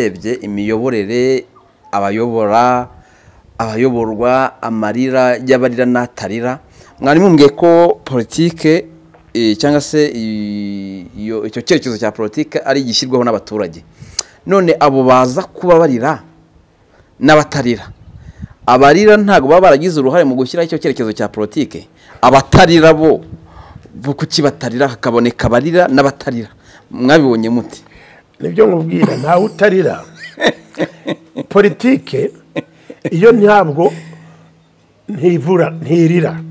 Urebye imiyoborere, abayobora, abayoborwa, amarira y'abarira n'atarira, mwari mumbwiye ko politike cyangwa se icyo cyerekezo cya politike ari igishyirwaho n'abaturage. None abo baza kuba barira n'abatarira, abarira ntabwo baba baragize uruhare mu gushyiraho icyo cyerekezo cya politike. Abatarira bo kuki batarira, hakaboneka abarira n'abatarira? Mwabibonye muti? Nibyo nkubwira, ntawe utarira. Politike iyo ntabwo ntivura, ntirira.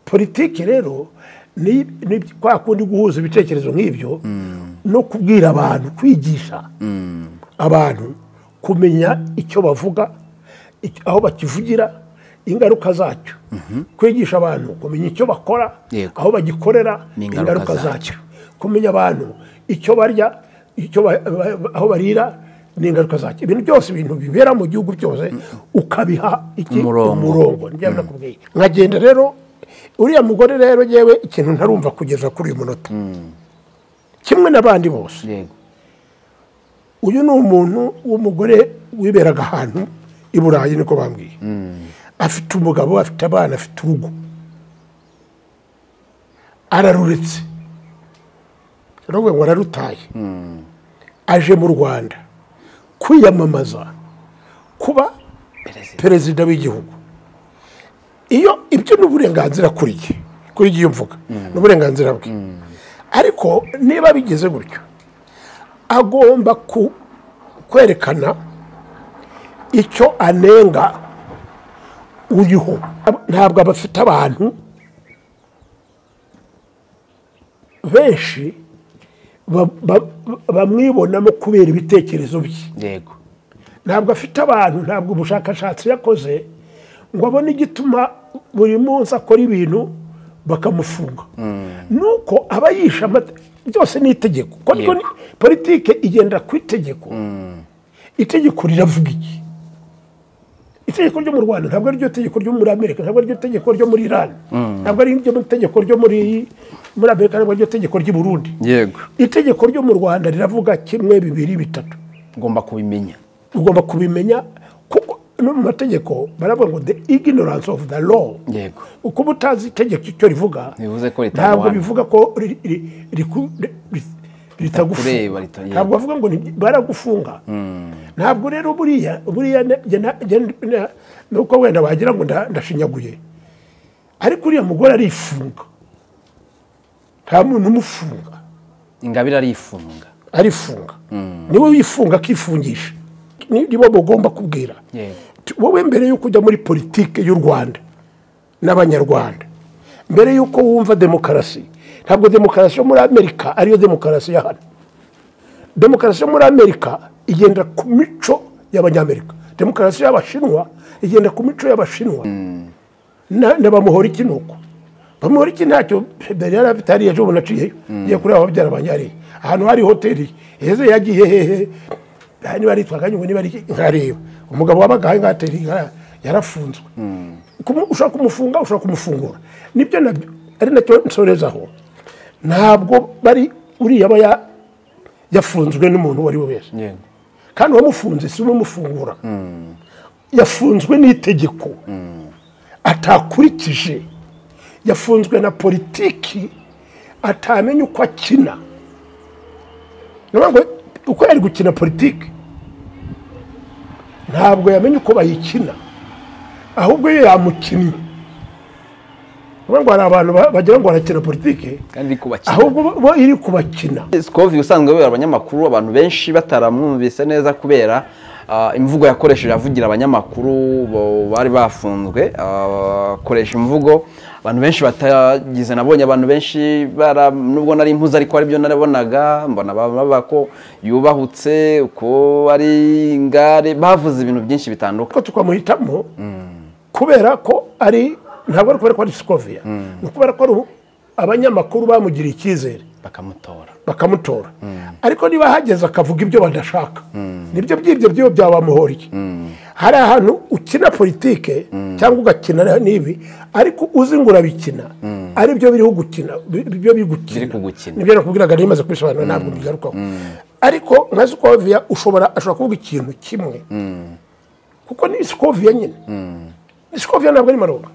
Politike rero ni kwa kundi guhuza ibitekerezo nk'ibyo no kubwira abantu, kwigisha abantu kumenya icyo bavuga, aho bakivugira, ingaruka zacyo. Kwigisha abantu kumenya icyo bakora, aho bagikorera, ingaruka zacyo. Kumenya abantu icyo barya, icyo aho barira, n'ingaruka zacyo. Ibintu byose, ibintu bibera mu gihugu byose ukabiha iki umurongo. Njye nakubwiye nkagenda rero uriya mugore rero yewe ikintu ntarumva kugeza kuri uyu munota, kimwe n'abandi bose. Uyu ni umuntu w'umugore wiberaga ahantu i Burayi, niko bambwiye. Afite umugabo, afite abana, afite urugo, araruretse, ngo ararutaye, aje mu Rwanda kwiyamamaza kuba perezida w'igihugu. Iyo ibyo ni uburenganzira kuri ye, kuri iyo mvuga ni uburenganzira bwe. Ariko niba bigeze gutyo, agomba kwerekana icyo anenga uriho. Ntabwo abafite abantu benshi bamwibonamo kubera ibitekerezo bye. Yego. Ntabwo afite abantu, ntabwo ubushakashatsi yakoze ngo abone igituma buri munsi akora ibintu bakamufunga. Nuko aba yisha byose ni itegeko. Kuko politike igenda ku itegeko. Itegeko riravuga iki? Itegeko ryo mu Rwanda ntabwo ari ryo tegeko ryo muri Amerika, ntabwo ari ryo tegeko ryo muri Iran, ntabwo ari ryo tegeko ryo muri Amerika, ntabwo ari ryo tegeko ry'i Burundi. Yego. Itegeko ryo mu Rwanda riravuga kimwe, bibiri, bitatu. Ugomba kubimenya. Ugomba kubimenya kuko no mu mategeko baravuga ngo the ignorance of the law. Yego. Uko utazi itegeko icyo rivuga, bivuze ko ntabwo bivuga ko ritagufunga. Ntabwo bavuga ngo baragufunga. Ntabwo rero buriya nuko wenda wagira ngo ndashinyaguye, ariko uriya mugore arifunga, nta muntu umufunga. Ingabire arifunga, arifunga. Niwe wifunga akifungisha. Nibo mugomba kubwira wowe mbere yuko ujya muri politike y'u Rwanda n'abanyarwanda, mbere yuko wumva demokarasi. Ntabwo demokarasi yo muri Amerika ariyo demokarasi ya hano. Demokarasi yo muri Amerika igenda ku mico y'abanyamerika. Demokarasi y'abashinwa igenda ku mico y'abashinwa. N'abamuhora iki nuko bamuhora iki ntacyo yari afite hariya ejo bundi aciyeyo, ngiye kureba ababyara banjye ahantu hari hoteli heze yagiye hehe, niba aritwaga ngo niba ari nkareba umugabo wabaga aho ngateri yarafunzwe. Ushobora kumufunga, ushobora kumufungura, nibyo nabyo ari nacyo nsorezaho. Ntabwo bari uriya aba yafunzwe n'umuntu uwo ari we wese, kandi uwamufunze si umufungura, yafunzwe n'itegeko atakurikije, yafunzwe na politiki atamenya uko akina. Uko yari gukina politiki ntabwo yamenye uko bayikina, ahubwo iyo yamukinnye. Ngo hari abantu bagira ngo barakina politiki ahubwo bo iri kubakina. Scovia usanzwe wera abanyamakuru, abantu benshi bataramwumvise neza kubera imvugo yakoresheje avugira abanyamakuru bari bafunzwe, akoresha imvugo abantu benshi batagize. Nabonye abantu benshi nubwo nari impuza ariko ari byo narabonaga, mbona baba ko yubahutse, uko ari ingare, bavuze ibintu byinshi bitandukanye. Ko tukamuhitamo kubera ko ari, ntabwo ari kubera ko ari Scovia, ni kubera ko abanyamakuru bamugiriye icyizere bakamutora. Ariko niba hageze akavuga ibyo badashaka, nibyo byibyo byo byabamuhoriye. Hari ahantu ukina politike cyangwa ugakina n'ibi, ariko uzi ngo urabikina, ari byo biriho gukina, byo biri gukina. Nibyo nakubwiraga nimaze kubisobanura, ntabwo mbigarukaho. Ariko nka Scovia ashobora kuvuga ikintu kimwe, kuko ni Scovia nyine. Ni Scovia, ntabwo ari Malonga.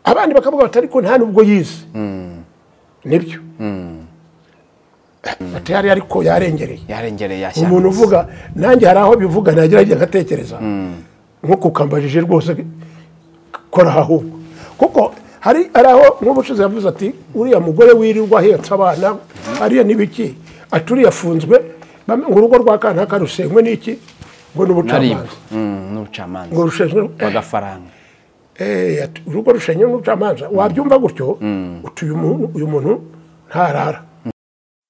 Abandi bakavuga bati ariko nta nubwo yize. Nibyo, batari, ariko yarengereye. Yarengereye, yashyira. Umuntu uvuga, nanjye hari aho bivuga nagerageza nkatekereza, nko kukambajije rwose, kora ahubwo, kuko hari aho nk'ubushize yavuze ati uriya mugore wirirwa ahetse abana hariya n'ibiki, ati uriya afunzwe, ngo urugo rwa kanaka rusenywe n'iki, ngo n'ubucamanza. N'ubucamanza. Ngo rushenywe rw'agafaranga. Ati urugo rushenywe n'ubucamanza. Wabyumva gutyo uti uyu muntu ntarara.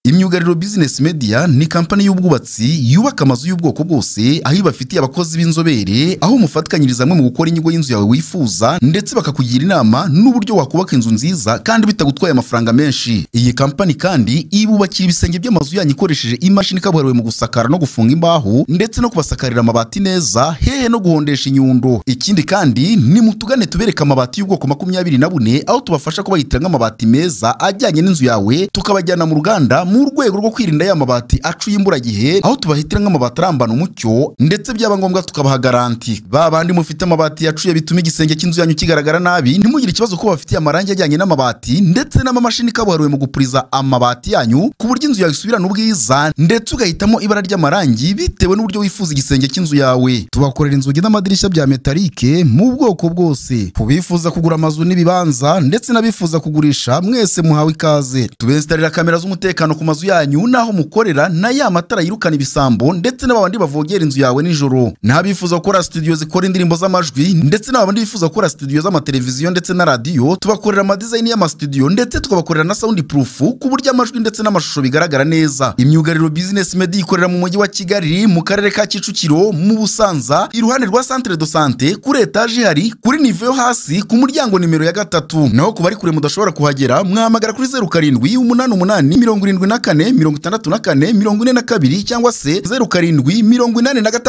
Imyugariro Business Media ni kampani y'ubwubatsi yubaka amazu y'ubwoko bwose, aho ibafitiye abakozi b'inzobere, aho mufatikanyiriza hamwe mu gukora inyigo y'inzu yawe wifuza, ndetse bakakugira inama n'uburyo wakubaka inzu nziza kandi bitagutwaye amafaranga menshi. Iyi kampani kandi ibubakira ibisenge by'amazu yanyu ikoresheje imashini kabuhariwe mu gusakara no gufunga imbaho, ndetse no kubasakarira amabati neza, hehe no guhondesha inyundo. Ikindi kandi, ni mutugane tubereka amabati y'ubwoko 24, aho tubafasha kubahitira nk'amabati meza ajyanye n'inzu yawe, tukabajyana mu ruganda mu rwego rwo kwirinda ya mabati acuye imburagihe, aho tubahitira nk'amabati arambana umucyo, ndetse byaba ngombwa tukabaha garanti. Ba bandi mufite amabati yacuye bituma igisenge cy'inzu yanyu kigaragara nabi, ntimugire ikibazo ko bafitiye amarangi ajyanye n'amabati ndetse n'amamashini kabuhariwe mu gupuriza amabati yanyu, ku buryo inzu yawe isubirana ubwiza, ndetse ugahitamo ibara ry'amarangi bitewe n'uburyo wifuza igisenge cy'inzu yawe. Tubakorera inzugi n'amadirishya bya metalike mu bwoko bwose. Ku bifuza kugura amazu n'ibibanza ndetse n'abifuza kugurisha, mwese muhawe ikaze. Tubesitarira kamera z'umutekano ku mazu yanyu naho mukorera, na ya matara yirukana ibisambo ndetse n'abandi bavogera inzu yawe nijoro. N'abifuza gukora studio zikora indirimbo z'amajwi ndetse n'abandi bifuza gukora studio z'amateleviziyo ndetse na radio, tubakorera amadesign y'amastudio ndetse tukabakorera na sound proof ku buryo amajwi ndetse n'amashusho bigaragara neza. Imyugariro Business Media ikorera mu mujyi wa Kigali, mu karere ka Kicukiro, mu Busanza, iruhande rwa Centre de Santé, kuri etage hari kuri niveau yo hasi, ku muryango nimero ya 3. Naho ku bari kure mudashobora kuhagera, mwahamagara kuri 07 88 74 64 42 cyangwa se 07 86 15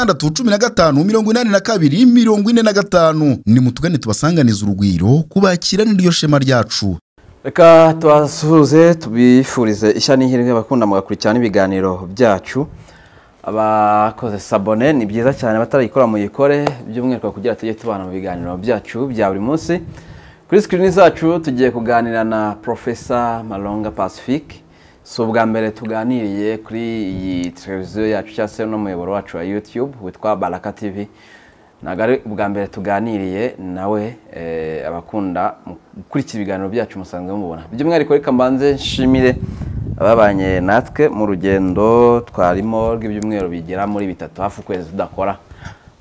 82 45. Nimutugane tubasanganiza urugwiro, kubakira n'iryo shema ryacu. Reka tubasuhuze, tubifurize ishya n'ihirwe abakunda mugakurikirana ibiganiro byacu. Abakoze s'abonner ni byiza cyane, batarayikora muyikore, by'umwihariko kugira tujye tubana mu biganiro byacu bya buri munsi. Kuri screen zacu tugiye kuganira na Professor Malonga Pacifique. Si ubwa mbere tuganiriye kuri iyi televiziyo yacu cyangwa se n'umuyoboro wacu wa YouTube witwa Baraka TV. Ntabwo ari ubwa mbere tuganiriye nawe, abakunda gukurikira ibiganiro byacu musanzwe mubona. By'umwihariko reka mbanze nshimire ababanye natwe mu rugendo twarimo rw'ibyumweru bigera muri 3, hafi ukwezi tudakora.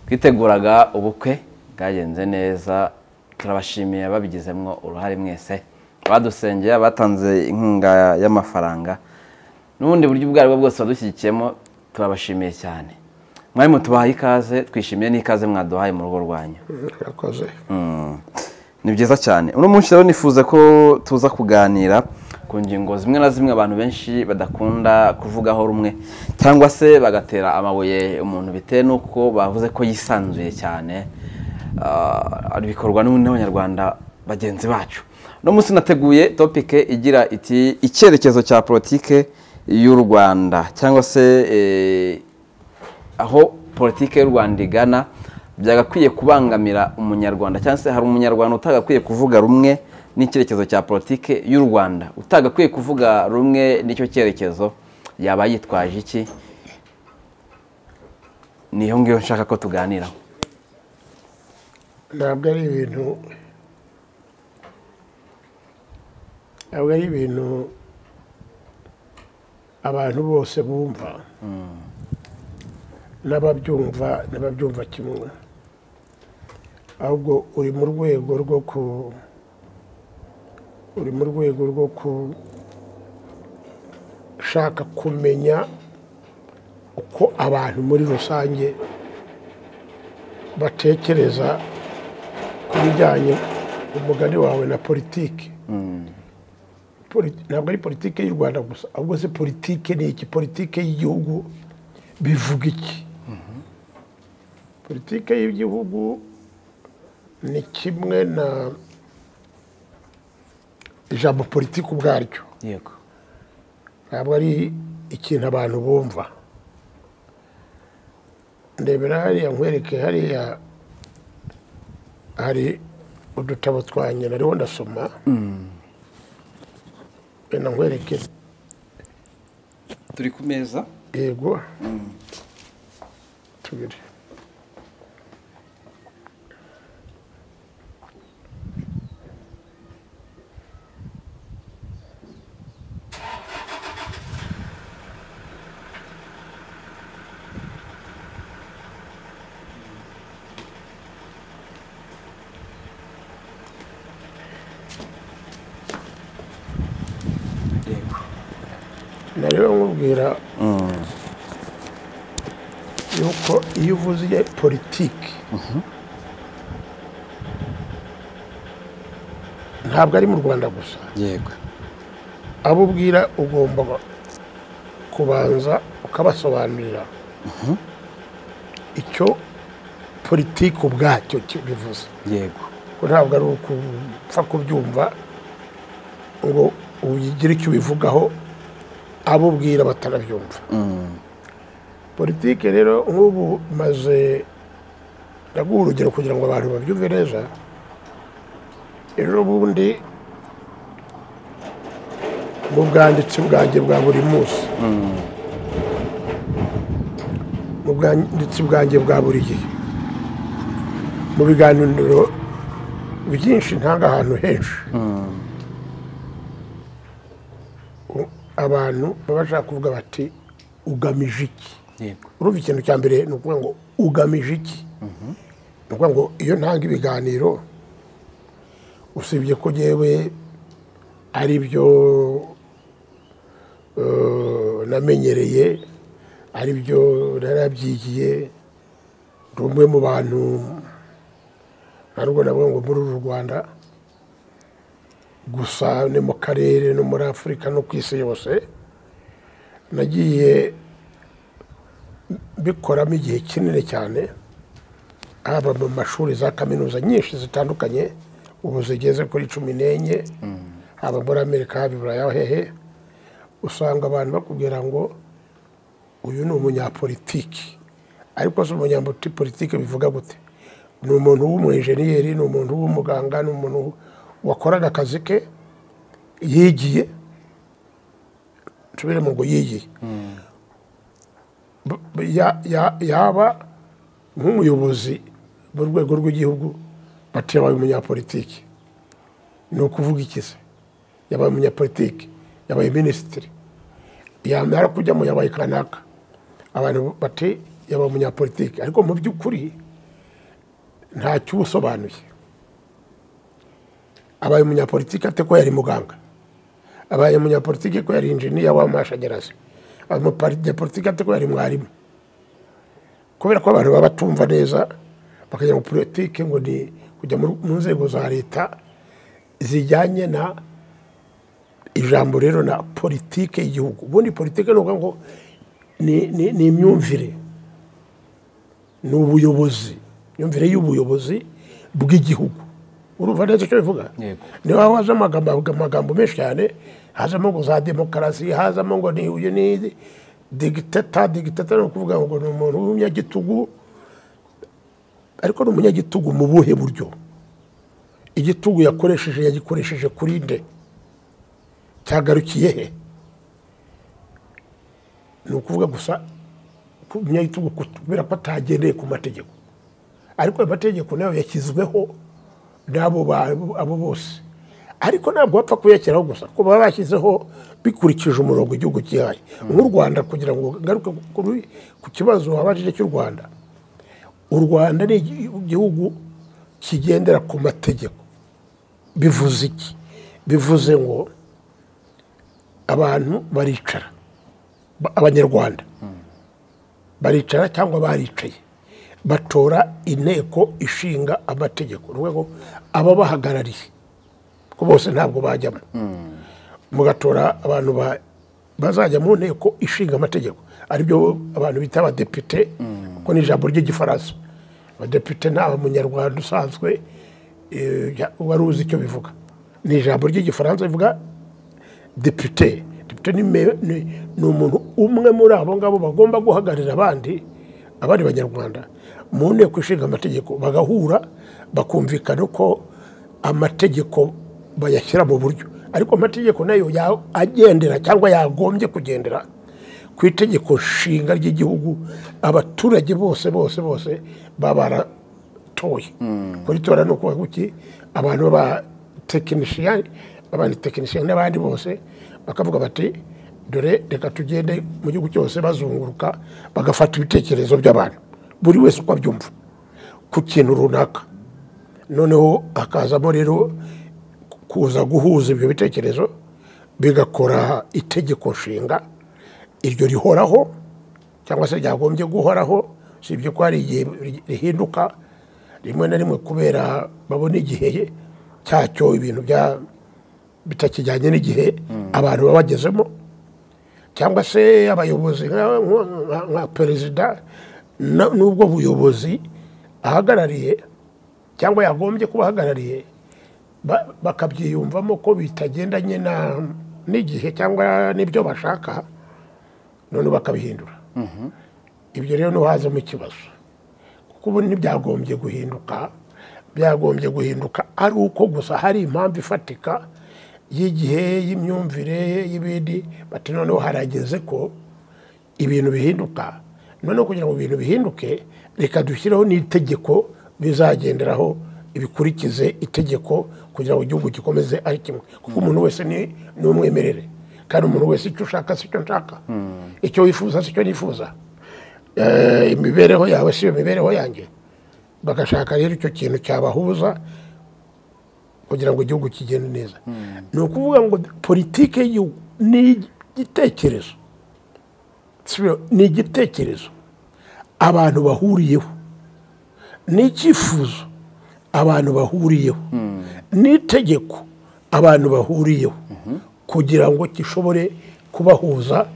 Twiteguraga ubukwe bwagenze neza, turabashimiye babigizemo uruhare mwese, badusengeye, batanze inkunga y'amafaranga n'ubundi buryo ubwo aribwo bwose badushyigikiyemo, turabashimiye cyane. Mwari mutubahaye ikaze, twishimiye n'ikaze mwaduhaye mu rugo rwanyu. Murakoze. Ni byiza cyane. Uno munsi rero nifuza ko tuza kuganira ku ngingo zimwe na zimwe abantu benshi badakunda kuvugaho rumwe, cyangwa se bagatera amabuye umuntu bitewe n'uko bavuze ko yisanzuye cyane, bikorwa n'abanyarwanda bagenzi bacu. Uno munsi nateguye topic igira iti icyerekezo cya politike y'u Rwanda, cyangwa se aho politike y'u Rwanda igana byagakwiye kubangamira umunyarwanda, cyangwa se hari umunyarwanda utagakwiye kuvuga rumwe n'icyerekezo cya politike y'u Rwanda, utagakwiye kuvuga rumwe n'icyo cyerekezo yaba yitwaje iki? Niyo ngiyo nshaka ko tuganiraho. Ntabwo ari ibintu, ntabwo ari ibintu abantu bose bumva, n'ababyumva kimwe, ahubwo uri mu rwego rwo gushaka kumenya uko abantu muri rusange batekereza ku bijyanye umugani wawe na politiki. Ntabwo ari politiki y'u Rwanda gusa, ahubwo se politiki ni iki? Politiki y'igihugu bivuga iki? Politiki y'igihugu ni kimwe na ijambo politiki ubwaryo. Yego. Ntabwo ari ikintu abantu bumva. Ndebera hariya nkwereke, hariya hari udutabo twanjye nariho ndasoma. Wenda nkwereke. Turi ku meza? Yego. Tubiri. Narero nkubwira yuko iyo uvuze politiki ntabwo ari mu Rwanda gusa. Yego. Abo ubwira ugomba kubanza ukabasobanurira icyo politiki ubwacyo bivuze. Yego. Ko ntabwo ari ukupfa kubyumva ngo ugire icyo ubivugaho abo ubwira batarabyumva. Politiki rero nk'ubu maze ndaguha urugero kugira ngo abantu babyumve neza. Ejo bundi mu bwanditsi bwanjye bwa buri munsi, mu bwanditsi bwanjye bwa buri gihe, mu biganiro byinshi ntanga ahantu henshi, abantu baba bashaka kuvuga bati ugamije iki? Urumva ikintu cya mbere ni ukuvuga ngo ugamije iki? Ni ukuvuga ngo iyo ntanga ibiganiro, usibye ko njyewe ari byo namenyereye, ari byo narabyigiye, ndi umwe mu bantu ntabwo navuga ngo muri uru Rwanda gusa, ni mu karere no muri Afurika no ku isi yose, nagiye bikoramo igihe kinini cyane, haba mu mashuri za kaminuza nyinshi zitandukanye ubu zigeze kuri 14, haba muri Amerika, haba i Buraya, hehe, usanga abantu bakubwira ngo uyu ni umunyapolitiki. Ariko se umunyapolitiki bivuga gute? Ni umuntu w'umuenjeniyeri, ni umuntu w'umuganga, ni umuntu wakoraga akazi ke yigiye, tubire mu ngo yigiye, yaba nk'umuyobozi mu rwego rw'igihugu bati yabaye umunyapolitiki. Ni ukuvuga iki se? Yabaye umunyapolitiki, yabaye minisitiri, yamara kujyamo yabaye kanaka, abantu bati yabaye umunyapolitiki. Ariko mu by'ukuri ntacyo usobanuye. Abaye umunyapolitiki ate ko yari muganga? Abaye umunyapolitiki ko yari injiniya w'amashanyarazi? Abaye umunyapolitiki ate ko yari mwarimu? Kubera ko abantu baba batumva neza, bakajya mu politiki ngo ni kujya mu nzego za leta zijyanye na ijambo rero na politiki y'igihugu. Ubundi politiki ni ukuvuga ngo ni imyumvire, ni ubuyobozi, imyumvire y'ubuyobozi bw'igihugu. Urumva neza icyo bivuga? Niba haza amagambo menshi cyane, hazamo ngo za demokarasi, hazamo ngo ni uyu ni dictator. Dictator ni ukuvuga ngo ni umuntu w'umunyagitugu. Ariko ni umunyagitugu mu buhe buryo? Igitugu yakoresheje yagikoresheje kuri nde? Cyagarukiye he? Ni ukuvuga gusa umunyagitugu kubera ko atagendeye ku mategeko. Ariko ayo mategeko nayo yashyizweho n'abo abo bose. Ariko ntabwo bapfa kuyashyiraho gusa, kuko baba bashyizeho bikurikije umurongo igihugu cyihaye. Nk'u Rwanda, kugira ngo ngaruke ku kibazo wabajije cy'u Rwanda, u Rwanda ni igihugu kigendera ku mategeko. Bivuze iki? Bivuze ngo abantu baricara, abanyarwanda baricara cyangwa baricaye, batora inteko ishinga amategeko, urwego ababahagarariye ko bose ntabwo bajyamo, mugatora abantu bazajya mu nteko ishinga amategeko, aribyo abantu bita abadepite, kuko ni ijambo ry'igifaransa. Abadepite nta munyarwanda usanzwe wari uzi icyo bivuga, ni ijambo ry'igifaransa bivuga député. Umudepite ni umuntu umwe muri abo ngabo bagomba guhagararira abandi banyarwanda mu nteko ishinga amategeko, bagahura bakumvikana uko amategeko bayashyira mu buryo. Ariko amategeko nayo agendera cyangwa yagombye kugendera ku itegeko nshinga ry'igihugu abaturage bose bose bose babaratoye. Kuritora no kuba kuki abantu b'abatekinisiye abandi n'abandi bose bakavuga bati dore reka tugende mu gihugu cyose, bazunguruka bagafata ibitekerezo by'abantu buri wese uko abyumva ku kintu runaka. Noneho hakazamo rero kuza guhuza ibyo bitekerezo bigakora itegeko nshinga iryo rihoraho cyangwa se ryagombye guhoraho, si ibyo ko hari igihe rihinduka rimwe na rimwe kubera babona igihe cyacyo ibintu bya bitakijyanye n'igihe abantu baba bagezemo, cyangwa se abayobozi nka perezida n'ubwo buyobozi ahagarariye cyangwa yagombye kuba ahagarariye bakabyiyumvamo ko bitagendanye n'igihe cyangwa n'ibyo bashaka, none bakabihindura. Ibyo rero no hazamo ikibazo, kuko ubu ntibyagombye guhinduka, byagombye guhinduka ari uko gusa hari impamvu ifatika y'igihe, y'imyumvire, y'ibindi, bati noneho harageze ko ibintu bihinduka. Noneho kugira ngo ibintu bihinduke reka dushyireho n'itegeko bizagenderaho, ibikurikize itegeko kugira ngo igihugu gikomeze ari kimwe, kuko umuntu wese ni umwemerere, kandi umuntu wese icyo ushaka si cyo nshaka, icyo wifuza si cyo nifuza, imibereho yawe si yo mibereho yanjye. Bagashaka rero icyo kintu cyabahuza kugira ngo igihugu kigende neza. Ni ukuvuga ngo politike y'igihugu ni igitekerezo, ni igitekerezo abantu bahuriyeho, ni icyifuzo abantu bahuriyeho, ni itegeko abantu bahuriyeho kugira ngo gishobore kubahuza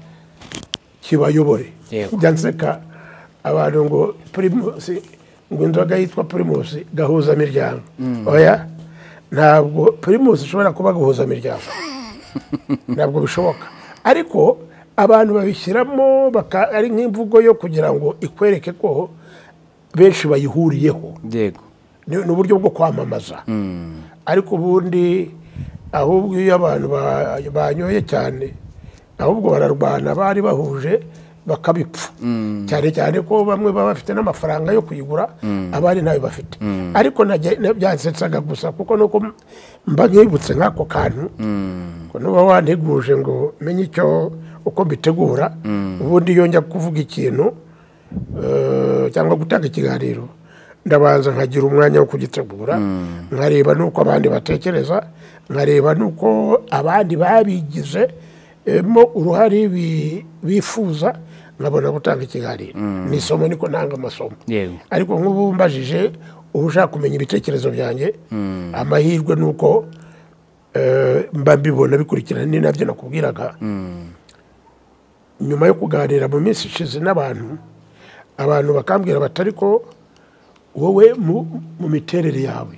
kibayobore. Njya nseka abantu ngo Primus, ngo inzoga yitwa Primus gahuza miryango. Oya, ntabwo Primus ishobora kuba gahuza miryango, ntabwo bishoboka. Ariko abantu babishyiramo ari nk'imvugo yo kugira ngo ikwereke ko benshi bayihuriyeho. Yego, ni uburyo bwo kwamamaza. Ariko ubundi ahubwo iyo abantu banyoye cyane ahubwo bararwana, bari bahuje bakabipfa, cyane cyane ko bamwe baba bafite n'amafaranga yo kuyigura abari nayo bafite. Ariko byansetsaga gusa kuko nuko mba nkibutse nk'ako kantu ko nuba wanteguje ngo menye icyo uko mbitegura. Ubundi iyo njya kuvuga ikintu cyangwa gutanga ikiganiro ndabanza nkagira umwanya wo kugitegura, nkareba nuko abandi batekereza, nkareba nuko abandi babigize mo uruhare bifuza, nkabona gutanga ikiganiro. Ni isomo, niko ntanga amasomo. Ariko nk'ubu mbajije uba ushaka kumenya ibitekerezo byanjye, amahirwe nuko mba mbibona bikurikirana, ni nabyo nakubwiraga nyuma yo kuganira mu minsi ishize n'abantu, abantu bakambwira bati ariko wowe mu miterere yawe,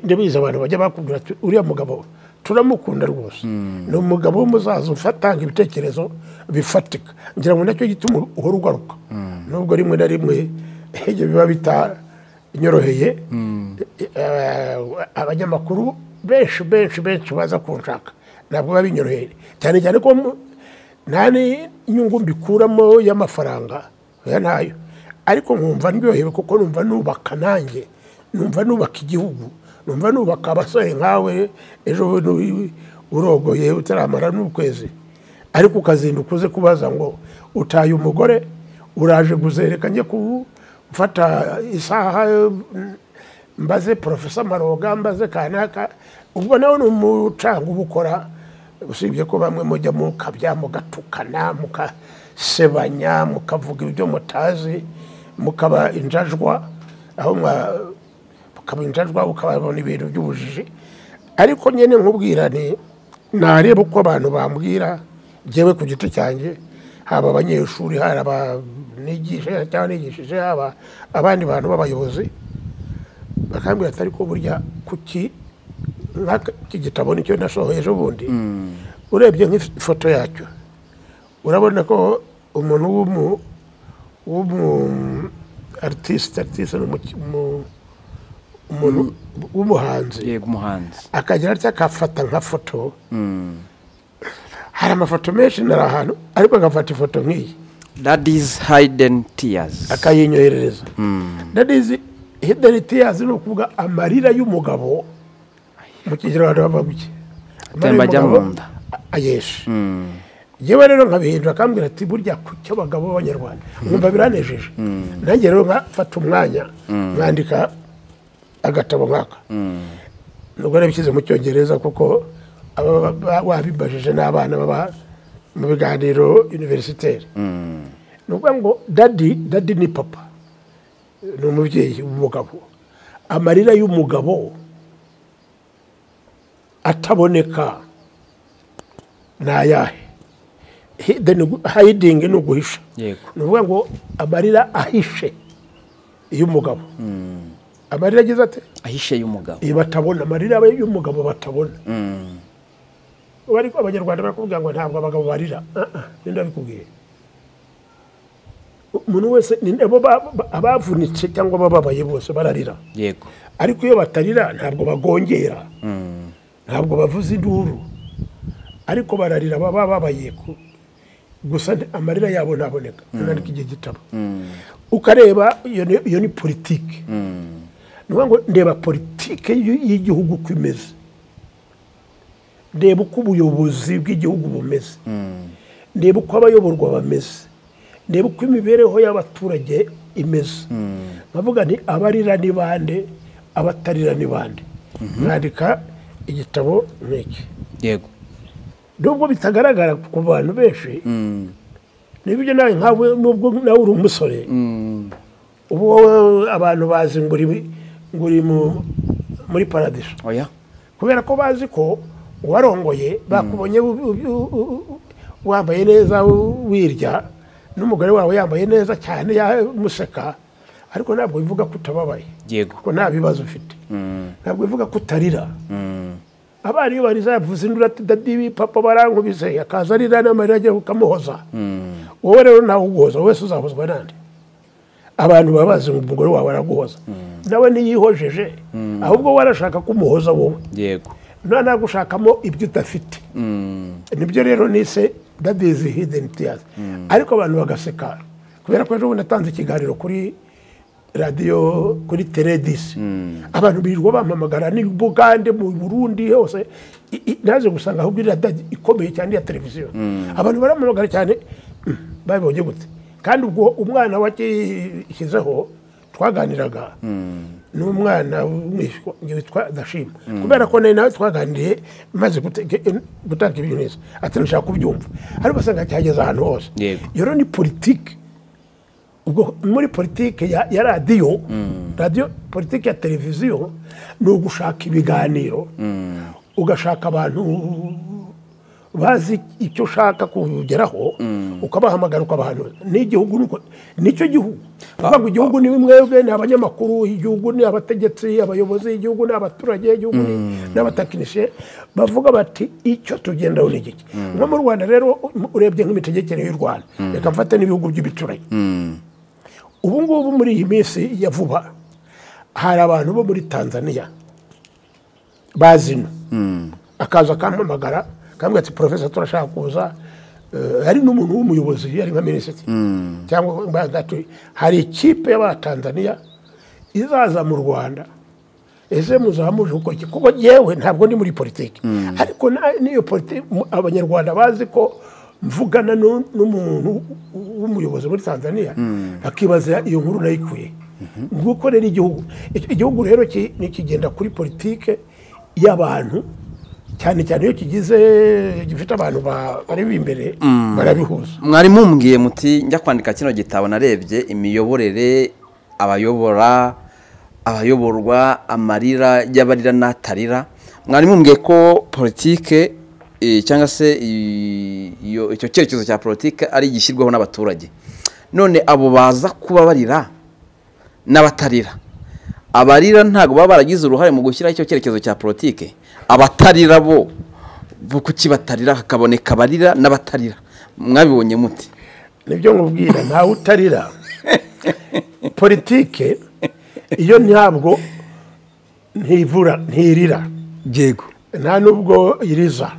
ndabizi abantu bajya bakubwira ati uriya mugabo turamukunda rwose, ni umugabo w'umuzaza ufatanga ibitekerezo bifatika. Ngira ngo nacyo gituma uhora ugaruka, nubwo rimwe na rimwe ibyo biba bitanyoroheye. Abanyamakuru benshi benshi benshi baza kunshaka ntabwo biba binyoroheye, cyane cyane ko nta n'inyungu mbikuramo y'amafaranga, oya ntayo. Ariko nkumva ndyohewe kuko numva nubaka nanjye, numva nubaka igihugu, numva nubaka abasore nkawe. Ejo urogoye utaramara n'ukwezi, ariko ukazinduka uze kubaza ngo utaye umugore, uraje guzereka njye gufata isaha mbaze Profesa Maroga, mbaze kanaka. Ubwo nawe ni umucanga uba ukora, usibye ko bamwe mujya mukabya mugatukana mukasebanya mukavuga ibyo mutazi, mukaba injajwa, aho mukaba injajwa ukababona ibintu by'ubujiji. Ariko nyene nkubwira ni nareba uko abantu bambwira jewe ku giti cyanjye, haba abanyeshuri, haba nigisha cyangwa nigishije, haba abandi bantu b'abayobozi, bakambwira ati ariko burya kuki Nk'iki gitabo nicyo nasohoye ejo bundi, urebye nk'ifoto yacyo urabona ko umuntu w'umu artiste umuntu w'umuhanzi, yego umuhanzi, akagira atya akafata nka foto. Hari amafoto menshi nari ahantu, ariko agafata ifoto nk'iyi, Daddy's hidden tears, akayinyoherereza. Daddy's hidden tears ni ukuvuga amarira y'umugabo mu Kinyarwanda bavuga iki? Atemba ajya mu nda. Ayesha. Yewe rero nkabihindura, akambwira ati burya ku cyo abagabo b'Abanyarwanda nkumva biranejeje. Nanjye rero nkafata umwanya nkandika agatabo nkaka, nubwo nabishyize mu Cyongereza kuko wabibajije n'abana baba mu biganiro universitaire. Ni ukuvuga ngo daddy ni papa, ni umubyeyi w'umugabo. Amarira y'umugabo ataboneka ni ayahe? Hiding ni uguhisha. Ni ukuvuga ngo amarira ahishe y'umugabo, amarira agize ate? Ahishe y'umugabo, batabona, amarira y'umugabo batabona. Ariko Abanyarwanda barakubwira ngo ntabwo abagabo barira. Ninde wabikubwiye? Umuntu wese, abavunitse cyangwa abababaye bose bararira. Yego. Ariko iyo batarira ntabwo bagongera, ntabwo bavuza induru, ariko bararira baba bababaye gusa amarira yabo ntaboneka. Nandika iki gitabo ukareba iyo ni politike. Ni ukuvuga ngo ndeba politike y'igihugu uko imeze, ndeba uko ubuyobozi bw'igihugu bumeze, ndeba uko abayoborwa bameze, ndeba uko imibereho y'abaturage imeze. Nkavuga nti abarira ni bande, abatarira ni bande. Mwandika igitabo nk'iki. Yego. Nubwo bitagaragara ku bantu benshi, nibyo nawe nkawe nubwo nawe uri umusore, ubu abantu bazi ngo uri muri paradiso. Oya. Kubera ko bazi ko warongoye, bakubonye wambaye neza wirya, n'umugore wawe yambaye neza cyane yamuseka, ariko ntabwo bivuga ko utababaye. Yego. Kuko nta bibazo ufite. Ntabwo bivuga ko utarira. Abana iyo bariza yavuze induru ati daddy papa barankubise, akaza arira n'amarira agiye ukamuhoza. Wowe rero ntawe uguhoza, wowe uzahozwa nande? Abantu baba bazi ngo umugore wawe araguhoza, nawe ntiyihojeje, ahubwo warashaka kumuhoza wowe. Yego. None gushakamo ibyo udafite. Nibyo rero nise Daddy's hidden tears. Ariko abantu bagaseka kubera ko ejo bundi natanze ikiganiro kuri radiyo, kuri Teledis, abantu birirwa bampamagara ni Bugande, mu Burundi hose. Naje gusanga ahubwo iri radiyo ikomeye cyane ya televiziyo, abantu barampamagara cyane. Babibonye gute? Kandi ubwo umwana wakishyizeho twaganiraga n'umwana witwa Dashima, kubera ko nawe twaganiriye maze gutanga ibintu neza, ati nshaka kubyumva, ariko usanga cyageze ahantu hose. Iyo ni politike. Ubwo muri politike ya radiyo, radiyo politike ya televiziyo ni ugushaka ibiganiro, ugashaka abantu bazi icyo ushaka kugeraho, ukabahamagara ukabahanura. N'igihugu nicyo gihugu. Kuvuga igihugu ni mwebwe, ni abanyamakuru, igihugu ni abategetsi, abayobozi, igihugu ni abaturage, igihugu ni abatekinisiye, bavuga bati icyo tugendaho ni iki. Nko mu Rwanda rero urebye nk'imitegekere y'u Rwanda, reka mfate n'ibihugu by'ibituranyi. Ubu ngubu muri iyi minsi ya vuba hari abantu bo muri Tanzania bazino, akaza akampamagara akambwira ati professor turashaka kuza, hari n'umuntu w'umuyobozi yari nka minisitiri cyangwa hari ikipe y'Abatanzania izaza mu Rwanda, ese muzamuje uko iki? Kuko yewe ntabwo ndi muri politiki, ariko n'iyo politiki Abanyarwanda bazi ko mvugana n'umuntu w'umuyobozi muri Tanzania, akibaza iyo nkuru nayikuye. Nguko rero igihugu rero nikigenda kuri politike y'abantu, cyane cyane iyo kigize gifite abantu bari imbere barabihuza. Mwari mumbwiye muti njya kwandika kino gitabo narebye imiyoborere, abayobora, abayoborwa, amarira y'abarira n'atarira. Mwari mumbwiye ko politike cyangwa se icyo cyerekezo cya politike ari igishyirwaho n'abaturage. None abo baza kuba barira n'abatarira, abarira ntabwo baba baragize uruhare mu gushyiraho icyo cyerekezo cya politike, Abatarira bo kuki batarira, hakaboneka abarira n'abatarira? Mwabibonye muti? Nibyo nkubwira, ntawe utarira. Politike iyo ntabwo ntivura, ntirira. Yego. Nta nubwo iriza,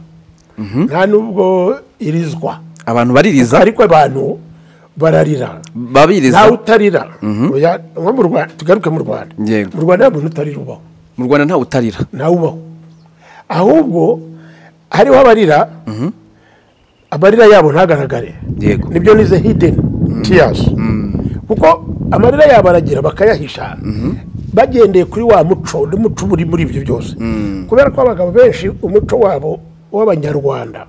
nta nubwo irizwa. Abantu baririza, ariko abantu bararira. Babiriza. Ntawe utarira. Nko mu Rwanda, tugaruke mu Rwanda. Mu Rwanda nta muntu utarira ubaho. Mu Rwanda ntawe utarira. Ntawe ubaho. Ahubwo hariho abarira, amarira yabo ntagaragare. Nibyo nize hidden tears. Kuko amarira yabo aragira bakayahisha, bagendeye kuri wa muco, n'umuco uri muri ibyo byose. Kubera ko abagabo benshi umuco wabo w'abanyarwanda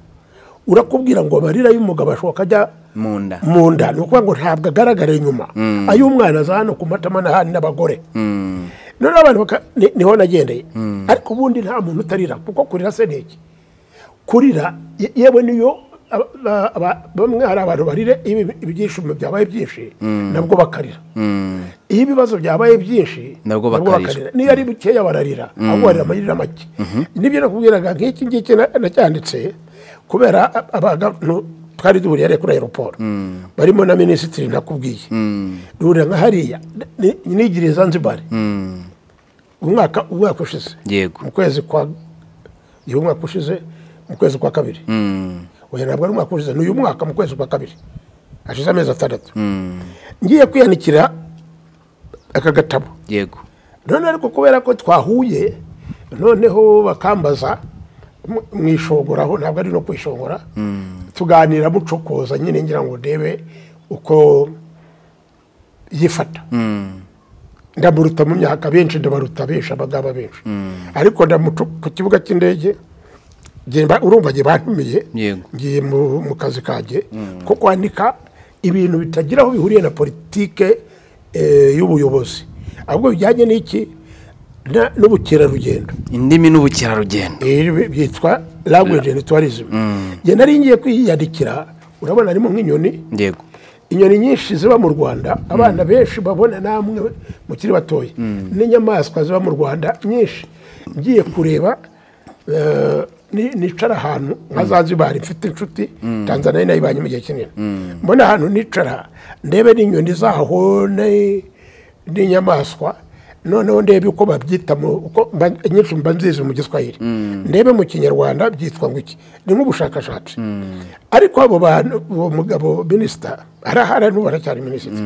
urakubwira ngo amarira y'umugabo ashoka ajya mu nda. Mu nda ni ukuvuga ngo ntabwo agaragara inyuma. Ay'umwana aza hano ku matama n'ahandi n'abagore. Noneho abantu niho nagendeye. Ariko ubundi nta muntu utarira, kuko kurira se ni iki? Kurira yewe niyo bamwe hari abantu barire ibyishimo byabaye byinshi nabwo bakarira. Iyo ibibazo byabaye byinshi nabwo bakarira. Niyo ari bukeya bararira, ahubwo barira amarira make. Nibyo nakubwiraga nk'iki ngiki nacyanditse kubera abantu twari duhuriye ari kuri aeroport, barimo na minisitiri nakubwiye. Duhurira nka hariya nigiriye Zanzibar umwaka ushize. Mu kwezi kwa umwaka ushize, mu kwezi kwa kabiri. Oya ntabwo ari umwaka ushize, ni uyu mwaka mu kwezi kwa kabiri, hashize amezi 6. Ngiye kwiyanikira aka gatabo. Yego. None ariko kubera ko twahuye, noneho bakambaza mwishogoraho, ntabwo ari no kwishongora, tuganira mucokoza nyine ngira ngo ndebe uko yifata. Ndamuruta mu myaka benshi, ndabaruta benshi, abagaba benshi. Ariko ndamutu ku kibuga cy'indege, urumva ngiye bantumiye, ngiye mu kazi kanjye ko kwandika ibintu bitagira aho bihuriye na politike y'ubuyobozi, ahubwo bijyanye n'iki n'ubukerarugendo, indimi n'ubukerarugendo byitwa language and tourism. Nge nari ngiye kwiyandikira, urabona harimo nk'inyoni. Yego. Inyoni nyinshi ziba mu Rwanda, abana benshi babona namwe mukiri batoya, n'inyamaswa ziba mu Rwanda nyinshi. Ngiye kureba nicara ahantu nka Zanzibar, mfite inshuti Tanzania nayibanye mu gihe kinini. Mbona ahantu nicara ndebe n'inyoni zaho n'inyamaswa, noneho ndebe uko babyita, uko nyinshi mba nzizi mu Giswahili, ndebe mu Kinyarwanda byitwa ngo iki. Ni nk'ubushakashatsi. Ariko abo bantu, uwo mugabo minisita arahara n'ubu aracyari minisitiri.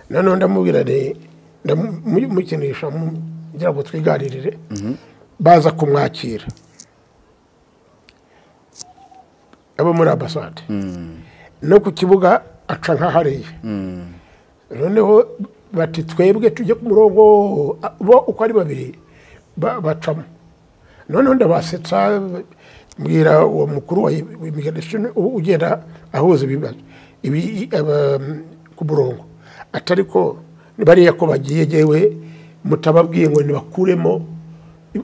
Noneho ndamubwira ndamukinisha ngira ngo twiganirire, baza kumwakira abo muri ambasade no ku kibuga aca nka hariya. Noneho bati twebwe tujye ku murongo, bo uko ari babiri bacamo. Noneho ndabasetsa, mbwira uwo mukuru wa immigration ugenda ahuza ibibazo ibi ku murongo, atari ko bariya ko bagiye jewe mutababwiye ngo nibakuremo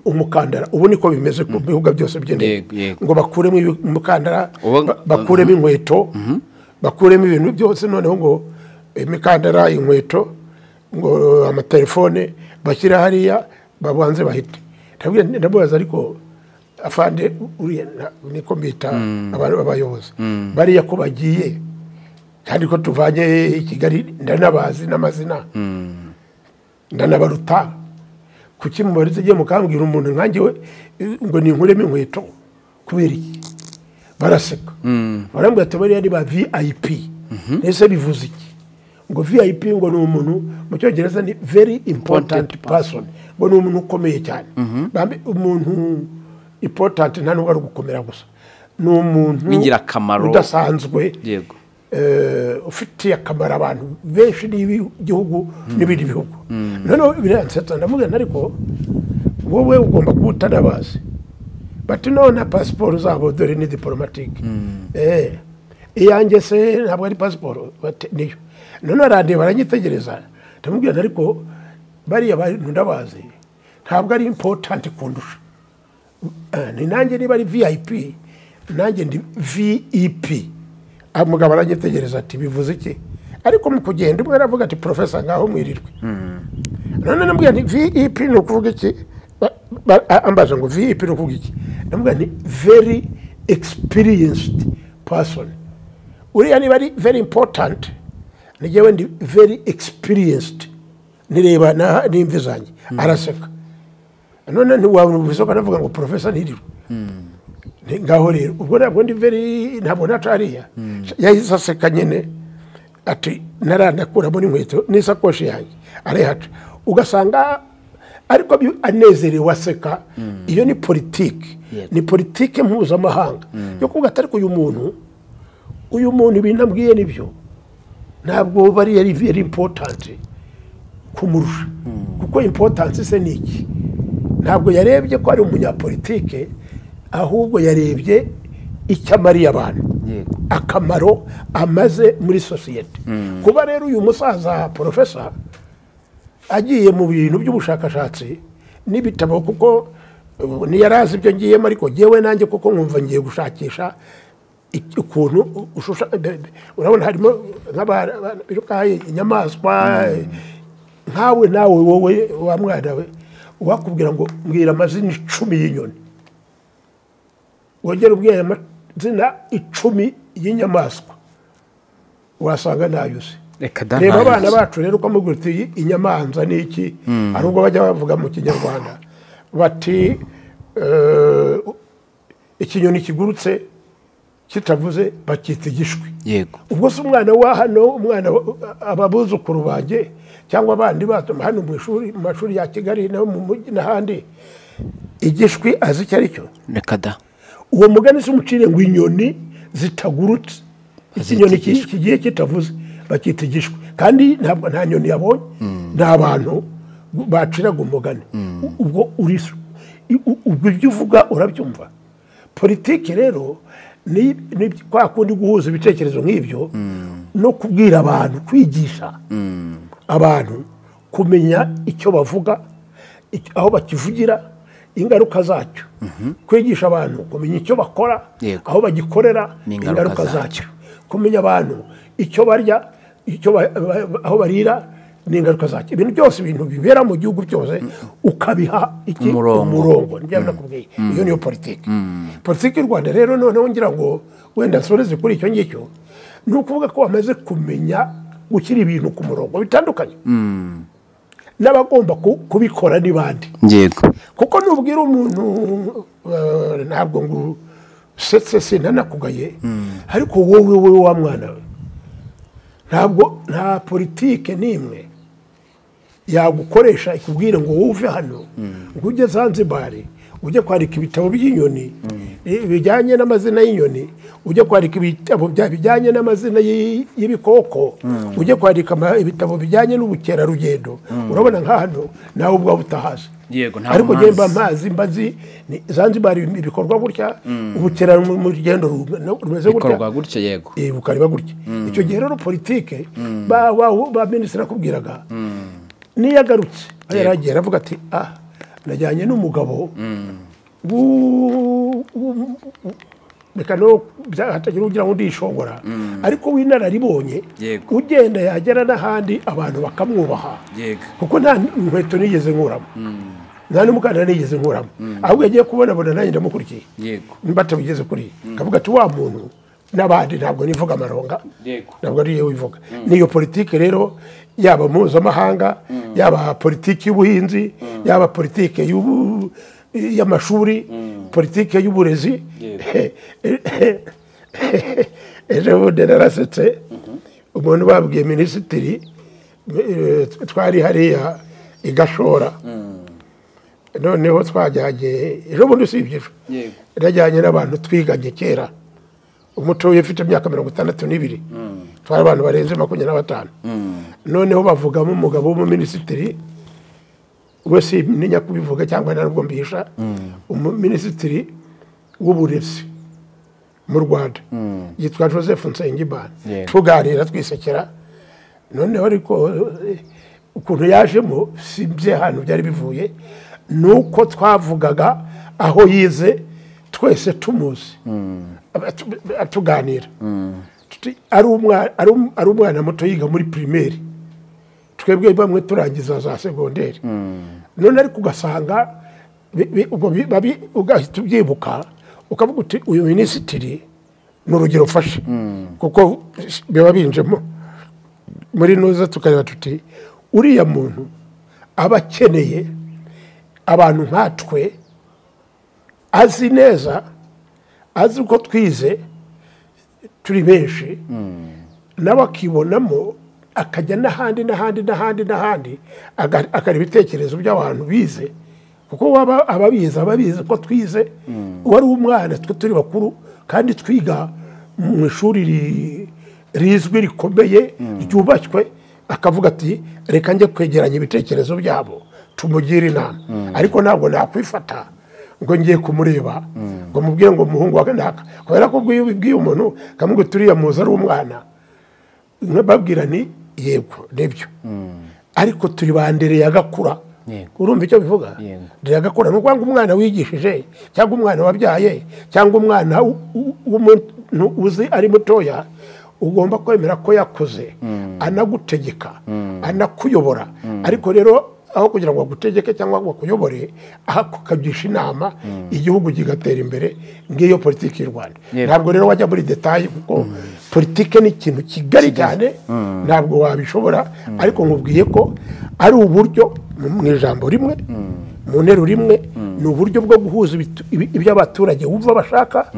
umukandara. Ubu niko bimeze ku bihugu byose by'indege, ngo bakuremo umukandara, bakuremo inkweto, bakuremo ibintu byose. Noneho ngo imikandara, inkweto, ngo amatelefone bashyira hariya babanze bahite. Ndabaza ariko afande uriya niko mbita abayobozi bariya ko bagiye, kandi ko tuvanye i Kigali ndanabazi n'amazina, ndanabaruta, kuki mubaritse giye mukambwira umuntu nkanjye ngo ninkuremo inkweto kubera iki? Baraseka. Barambwira ati bariya ni ba VIP. Nese bivuze iki? Ngo VIP ngo ni umuntu, mu Cyongereza ni very important person, ngo ni umuntu ukomeye cyane. Umuntu important nta nubwo ari gukomera gusa, ni umuntu w'ingirakamaro udasanzwe. Yego. Ufitiye akamaro abantu benshi n'igihugu n'ibindi bihugu. Noneho biransetsa, ndavuga ariko wowe ugomba kuba utanabazi. Bati none pasiporo zabo dore ni diplomatique. Iyanjye se ntabwo ari pasiporo, bati niyo. None arandeba aranyitegereza, ndamubwira ariko bariya bantu ndabazi, ntabwo ari important kundusha. Ni nanjye niba ari VIP, nanjye ndi VEP. Umugabo aranyitegereza ati bivuze iki? Ariko mu kugenda umwe aravuga ati professor ngaho mwirirwe. None nambwira nti VEP ni ukuvuga iki? Ambaza ngo VIP ni ukuvuga iki? Ndavuga nti very experienced person. Uriya niba ari very important, ni jyewe ndi very experienced, nireba n'imvi zanjye. Araseka. None ntiwabona ko anavuga ngo professor ntirirwe. Ngaho rero ubwo ntabwo ndi very, ntabwo nacariya. Yahise aseka nyine ati naranakuramo n'inkweto n'isakoshi yanjye arehaca. Ugasanga ariko anezerewe aseka. Iyo ni politiki, ni politiki mpuzamahanga yo kuvuga ati ariko uyu muntu ibintu ambwiye nibyo, ntabwo bari ari very important kumurusha. Kuko importance se ni iki? Ntabwo yarebye ko ari umunyapolitike, ahubwo yarebye icyo amariye abantu, akamaro amaze muri sosiyete. Kuba rero uyu musaza professor agiye mu bintu by'ubushakashatsi n'ibitabo, kuko ntiyarazi ibyo ngiyemo, ariko jyewe nanjye kuko nkumva ngiye gushakisha ukuntu ushusha. Urabona harimo nk'abirukaye inyamaswa nkawe nawe wowe wa mwana we, wakubwira ngo mbwira amazina 10 y'inyoni, wongera ubwira amazina 10 y'inyamaswa, wasanga ntayo uzi. Reba abana bacu rero uko mubwira uti inyamanza ni iki, hari ubwo bajya bavuga mu Kinyarwanda bati ikinyoni kigurutse kitavuze bakita igishwi. Yego. Ubwo se umwana wa hano, umwana ababuzukuru banjye cyangwa abandi bato hano mu ishuri, mu mashuri ya Kigali no mu mujyi n'ahandi, igishwi azi icyo ari cyo? Reka da. Uwo mugani se umucire ngo inyoni zitagurutse, ikinyoni kigiye kitavuze bakita igishwi, kandi ntabwo nta nyoni yabonye, nta bantu baciraga umugani. Ubwo ubwo ibyo uvuga urabyumva. Politiki rero ni kwa kundi guhuza ibitekerezo nk'ibyo no kubwira abantu, kwigisha abantu kumenya icyo bavuga, aho bakivugira, ingaruka zacyo. Kwigisha abantu kumenya icyo bakora, aho bagikorera, ingaruka zacyo. Kumenya abantu icyo barya, icyo aho barira, n'ingaruka zacyo. Ibintu byose, ibintu bibera mu gihugu byose ukabiha iki umurongo. Nibyo nakubwiye. Iyo niyo politiki. Politiki y'u Rwanda rero noneho ngira ngo wenda nsoreze kuri icyo ngicyo, ni ukuvuga ko bamaze kumenya gushyira ibintu ku murongo bitandukanye n'abagomba kubikora ni bande. Yego. Kuko nubwira umuntu ntabwo ngo setse sinanakugaye, ariko wowe wa mwana we, ntabwo nta politike n'imwe yagukoresha ikubwire ngo wowe uve hano ngo ujye Zanzibar ujye kwandika ibitabo by'inyoni bijyanye n'amazina y'inyoni, ujye kwandika ibitabo bijyanye n'amazina y'ibikoko, ujye kwandika ibitabo bijyanye n'ubukerarugendo. Urabona nka hano nawe ubwawe utahazi. Yego, ntabwo ariko njye mba mpazi, mbazi Zanzibar ibikorwa gutya, ubukerarugendo rumeze gutya, bikorwa gutya. Yego, bukareba gutya. Icyo gihe rero politike ba minisitiri akubwiraga niyo agarutse yaragiye aravuga ati ah, najyanye n'umugabo reka no hatagira ugira ngo ndishongora, ariko w'inararibonye ugenda yagera n'ahandi abantu bakamwubaha. Kuko nta nkweto nigeze nkuramo, nta n'umukandara nigeze nkuramo, ahubwo yagiye kubonabona nanjye ndamukurikiye mbatabigeze kuri kavuga ati wa muntu n'abandi ntabwo nivuga amaronga, ntabwo ari yewe wivuga. Niyo politiki rero, yaba mpuzamahanga, yaba politiki y'ubuhinzi, yaba politiki y'amashuri, politiki y'uburezi. Ejo bundi narasetse umuntu babwiye minisitiri, twari hariya i Gashora, noneho twajyanye ejo bundi usibye ejo, najyanye n'abantu twiganye kera, umutoya ufite imyaka 62, twari abantu barenze 25. Noneho bavugamo umugabo w'umuminisitiri, we si ntinya kubivuga cyangwa ntabwo mbihisha, umuminisitiri w'uburezi mu Rwanda yitwa Joseph Nsengimana. Tuganira twisekera, noneho ariko ukuntu yajemo si bye hano byari bivuye, nuko twavugaga aho yize twese tumuzi, tuganira. Ari umwana muto yiga muri primaire, twebwe bamwe turangiza za secondaire. None ariko ugasanga Ugahita ubyibuka ukavuga uti uyu minisitiri ni urugero ufashe, kuko biba binjemo muri nuza, tukareba tuti uriya muntu aba akeneye abantu nkatwe, azi neza, azi uko twize turi benshi, nawe akibonamo, akajya n'ahandi n'ahandi n'ahandi n'ahandi, akareba ibitekerezo by'abantu bize, kuko waba ababizi ababizi ko twize, wari umwana twe turi bakuru kandi twiga mu ishuri rizwi rikomeye ryubashywe, akavuga ati reka njye kwegeranya ibitekerezo byabo tumugire inama. Ariko ntabwo nakwifata ngo ngiye kumureba ngo mubwire ngo umuhungu wa naka, kubera ko ubwo iyo ubibwiye umuntu kamubwira turiya muzi ari umwana, nkababwira ni yego nibyo, ariko turi bandereye agakura. Urumva icyo bivuga? Agakura ni ukuvuga ngo umwana wigishije cyangwa umwana wabyaye cyangwa umwana w'umuntu uzi ari mutoya, ugomba kwemera ko yakuze, anagutegeka, anakuyobora. Ariko rero aho kugira ngo agutegeke cyangwa akuyobore, akagisha inama, igihugu kigatera imbere. Ngiyo politiki y'u Rwanda. Ntabwo rero wajya muri detail, kuko politiki ni ikintu kigari cyane, ntabwo wabishobora. Ariko nkubwiye ko ari uburyo mu ijambo rimwe, mu nteruro rimwe, ni uburyo bwo guhuza ibyo abaturage bumva bashaka,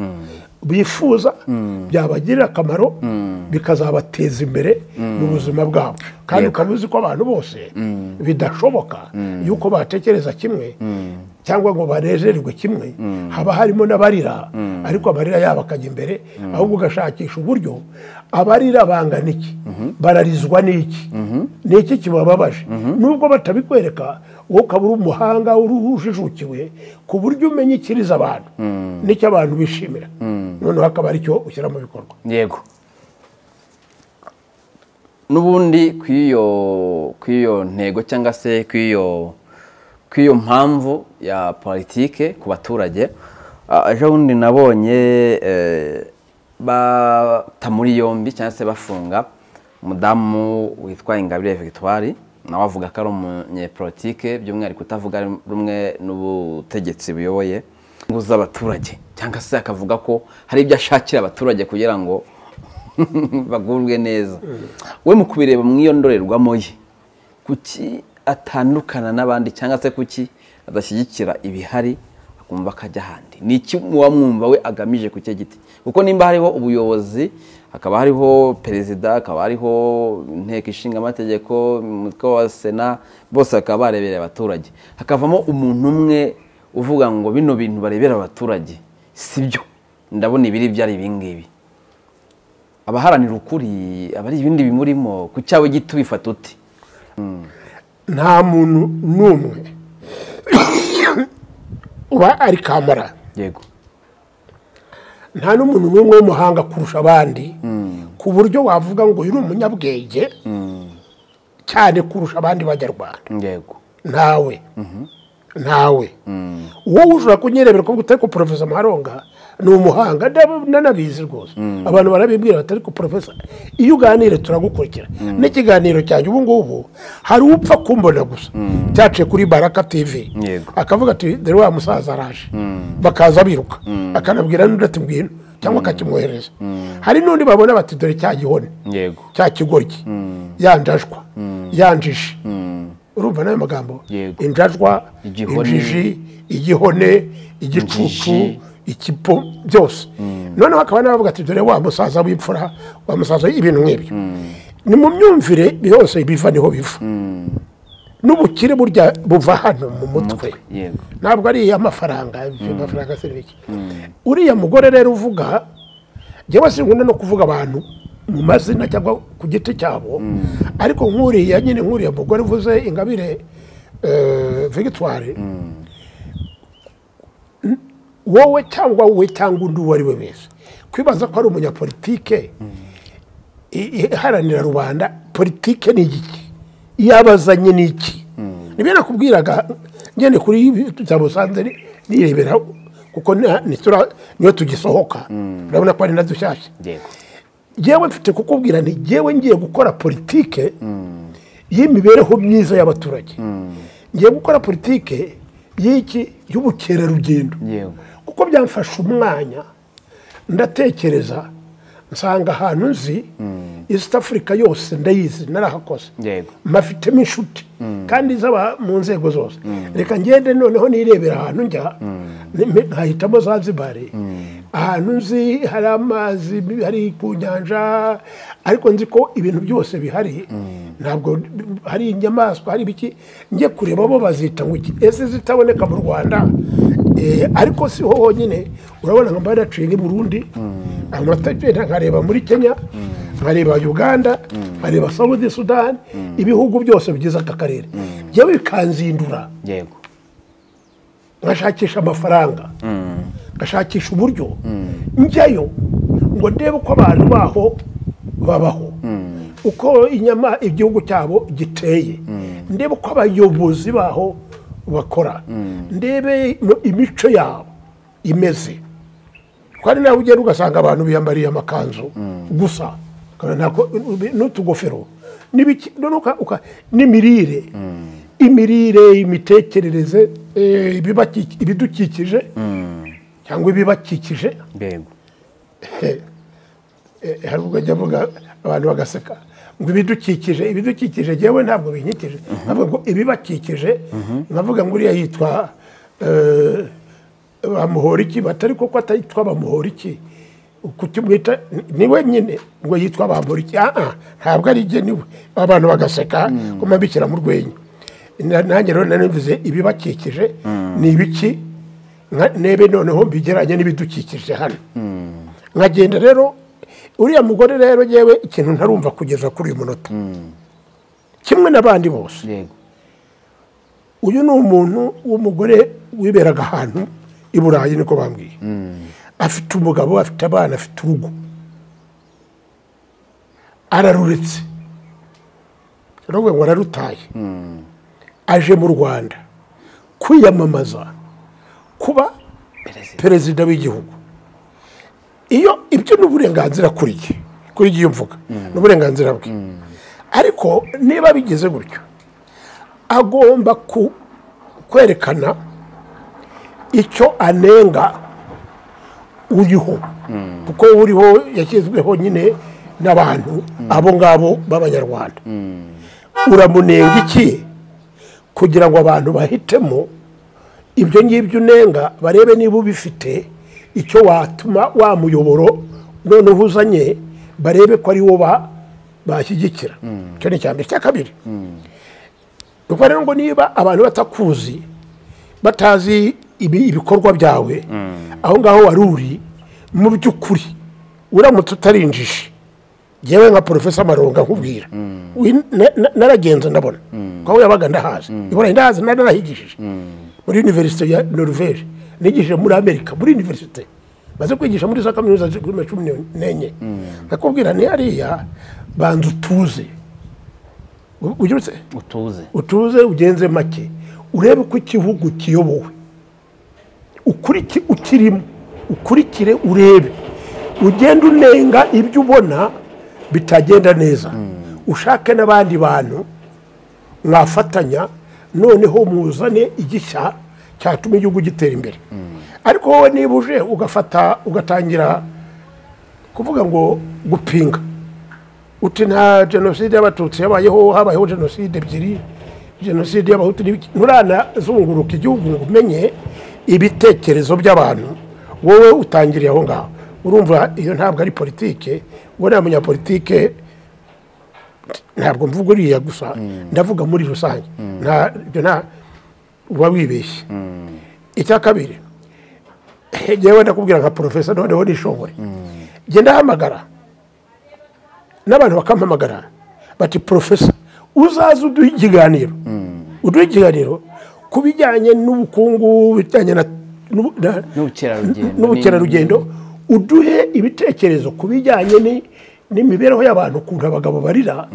bifuza, byabagirira akamaro, bikazabateza imbere mu buzima bwabo. Kandi ukaba uzi ko abantu bose bidashoboka yuko batekereza kimwe cyangwa ngo banezererwe kimwe, haba harimo n'abarira, ariko abarira yabo akajya imbere, ahubwo ugashakisha uburyo abarira bangana iki, bararizwa n'iki, n'iki kibababaje, nubwo batabikwereka, wowe ukaba uri umuhanga, urujijukiwe ku buryo umenya ikiriza abantu n'icyo abantu bishimira, noneho akaba aricyo ushyira mu bikorwa. Yego. N'ubundi kw'iyo ntego cyangwa se kw'iyo mpamvu ya politike ku baturage, ejo bundi nabonye bata muri yombi cyangwa se bafunga umudamu witwa Ingabire Victoire, nawe avuga ko ari umunyepolitike, by'umwihariko utavuga rumwe n'ubutegetsi buyoboye z'abaturage, cyangwa se akavuga ko hari ibyo ashakira abaturage kugira ngo bagubwe neza. We mu kubireba mu iyo ndorerwamo ye, kuki atandukana n'abandi cyangwa se kuki adashyigikira ibihari akumva akajya ahandi? Ni iki muba mwumva we agamije ku cyo giti? Kuko nimba hariho ubuyobozi, hakaba hariho perezida, hakaba hariho inteko ishinga amategeko, umutwe wa sena, bose bakaba barebereye abaturage, hakavamo umuntu umwe uvuga ngo bino bintu barebera abaturage sibyo, ndabona ibiri byari ibingibi, abaharanira ukuri aba ari ibindi bimurimo, ku cyawe gito bifata uti? Nta muntu n'umwe uba ari kamara. Yego. Nta n'umuntu n'umwe w'umuhanga kurusha abandi, ku buryo wavuga ngo uyu ni umunyabwenge cyane kurusha abandi banyarwanda. Yego. Ntawe. Ntawe. Wowe ushobora kunyerebera ko utari ko Professor Maronga ni umuhanga, nanabizi rwose. Abantu barabibwira batari ko Professor, iyo uganire turagukurikira. N'ikiganiro cyanjye ubu ngubu hari upfa kumbona gusa cyaciye kuri Baraka TV, akavuga ati dore wa musaza araje, bakaza biruka, akanabwira n'undi ati ngwino, cyangwa akakimwohereza. Hari n'undi babona bati dore cya gihone, cya kigoryi, yanjajwa, yanjije. Urumva nayo magambo? Injajwa, injiji, igihone, igicucu, ikipo, byose. Noneho akaba nabavuga ati dore wa musaza w'imfura, wa musaza ibintu nk'ibyo. Ni mu myumvire byose biva niho biva. N'ubukire burya buva hano mu mutwe. Ntabwo ari amafaranga, amafaranga serivisi. Uriya mugore rero uvuga, njyewe sinkunda no kuvuga abantu mu mazina cyangwa ku giti cyabo, ariko nkuriya nyine, nkuriya mugore uvuze Ingabire Victoire, wowe cyangwa wowe cyangwa undi uwo ari we wese kwibaza ko ari umunyapolitike iharanira rubanda, politike ni iki? Yabazanye ni iki? Nibyo nakubwiraga ngende kuri zabusanze nirebera, kuko niyo tugisohoka urabona ko ari na dushyashya. Jewe mfite kukubwira nti jewe ngiye gukora politike y'imibereho myiza y'abaturage, ngiye gukora politike y'iki y'ubukerarugendo. Kuko byamfashe umwanya ndatekereza nsanga ahantu nzi East Africa yose ndayizi narahakoze, mafitemo inshuti kandi zaba mu nzego zose. Reka ngende noneho nirebera ahantu njya, nkahitamo Zanzibar, ahantu nzi hari amazi, hari ku nyanja, ariko nzi ko ibintu byose bihari, ntabwo hari inyamaswa, hari ibiki, njye kureba bo bazita ngo iki, ese zitaboneka mu Rwanda? Ariko si ho honyine, urabona nka mbari yaciye i Burundi, nkareba muri Kenya, nkareba Uganda, nkareba South Sudan, ibihugu byose bigize aka karere. Njyewe bikanzindura, nkashakisha amafaranga, ngashakisha uburyo njyayo ngo ndebe uko abantu baho babaho, uko inyama igihugu cyabo giteye, ndebe uko abayobozi baho bakora, ndebe imico yabo imeze. Kwari nawe ugenda ugasanga abantu biyambariye amakanzu gusa n'utugofero n'imirire, imirire, imitekerereze, ibidukikije cyangwa ibibakikije. Hari ubwo ajya avuga abantu bagaseka ngo ibidukikije, ibidukikije jewe ntabwo binyikije, nkavuga ngo ibibakikije, nkavuga ngo uriya yitwa Bamuhoriki, batari koko atitwa Bamuhoriki, kutumwita ni wenyine ngo yitwa Bamuhoriki, ntabwo ari jye niwe. Abantu bagaseka ko mbikira mu rwenya. Nanjye rero nanivuze ibibakikije ni ibiki, nebe noneho mbigeranye n'ibidukikije hano. Nkagenda rero uriya mugore rero yewe ikintu ntarumva kugeza kuri uyu munota, kimwe n'abandi bose. Uyu ni umuntu w'umugore wiberaga ahantu i Burayi, niko bambwiye. Afite umugabo, afite abana, afite urugo, araruretse, ngo ararutaye, aje mu Rwanda kwiyamamaza kuba perezida w'igihugu. Iyo ibyo ni uburenganzira kuri jye, kuri jye mvuga ni uburenganzira bwe. Ariko niba bigeze gutyo, agomba kwerekana icyo anenga uriho, kuko uriho yashyizweho nyine n'abantu abo ngabo b'Abanyarwanda. Uramunenga iki kugira ngo abantu bahitemo ibyo ngibyo unenga, barebe niba ubifite icyo watuma wa muyoboro noneho uzanye, barebe ko ari wo bashyigikira. Icyo ni icya mbere. Icya kabiri, nuko rero ngo niba abantu batakuzi, batazi ibikorwa byawe, aho ngaho wari uri, mu by'ukuri uramutse utarinjije, yewe nka Professor Maronga nkubwira, naragenze ndabona ko yabaga ndahazi, ibona ndahazi, narahigishije muri Université ya Norvège, nigishije muri Amerika muri université, maze kwigisha muri za kaminuza 14. Nakubwira ni hariya banza utuze, ugirutse utuze, ugenze make, urebe uko igihugu kiyobowe, ukirimo, ukurikire, urebe, ugende unenga ibyo ubona bitagenda neza, ushake n'abandi bantu mwafatanya, noneho muzane igishya cyatuma igihugu gitera imbere. Ariko wowe niba uje ugafata ugatangira kuvuga ngo gupinga, uti nta jenoside y'Abatutsi yabayeho, habayeho jenoside ebyiri, jenoside y'Abahutu, nturanazunguruka igihugu ngo umenye ibitekerezo by'abantu, wowe utangiriye aho ngaho. Urumva iyo ntabwo ari politike, wowe nta munyapolitike, ntabwo mvuga uriya gusa, ndavuga muri rusange, nta uba wibeshye. Icya kabiri, njyewe ndakubwira nka Professor noneho nishongore, njye ndahamagara n'abantu bakampamagara bati Professor uzaze uduhe ikiganiro, uduhe ikiganiro ku bijyanye n'ubukungu, bijyanye n'ubukerarugendo, uduhe ibitekerezo ku bijyanye n'imibereho y'abantu, ukuntu abagabo barira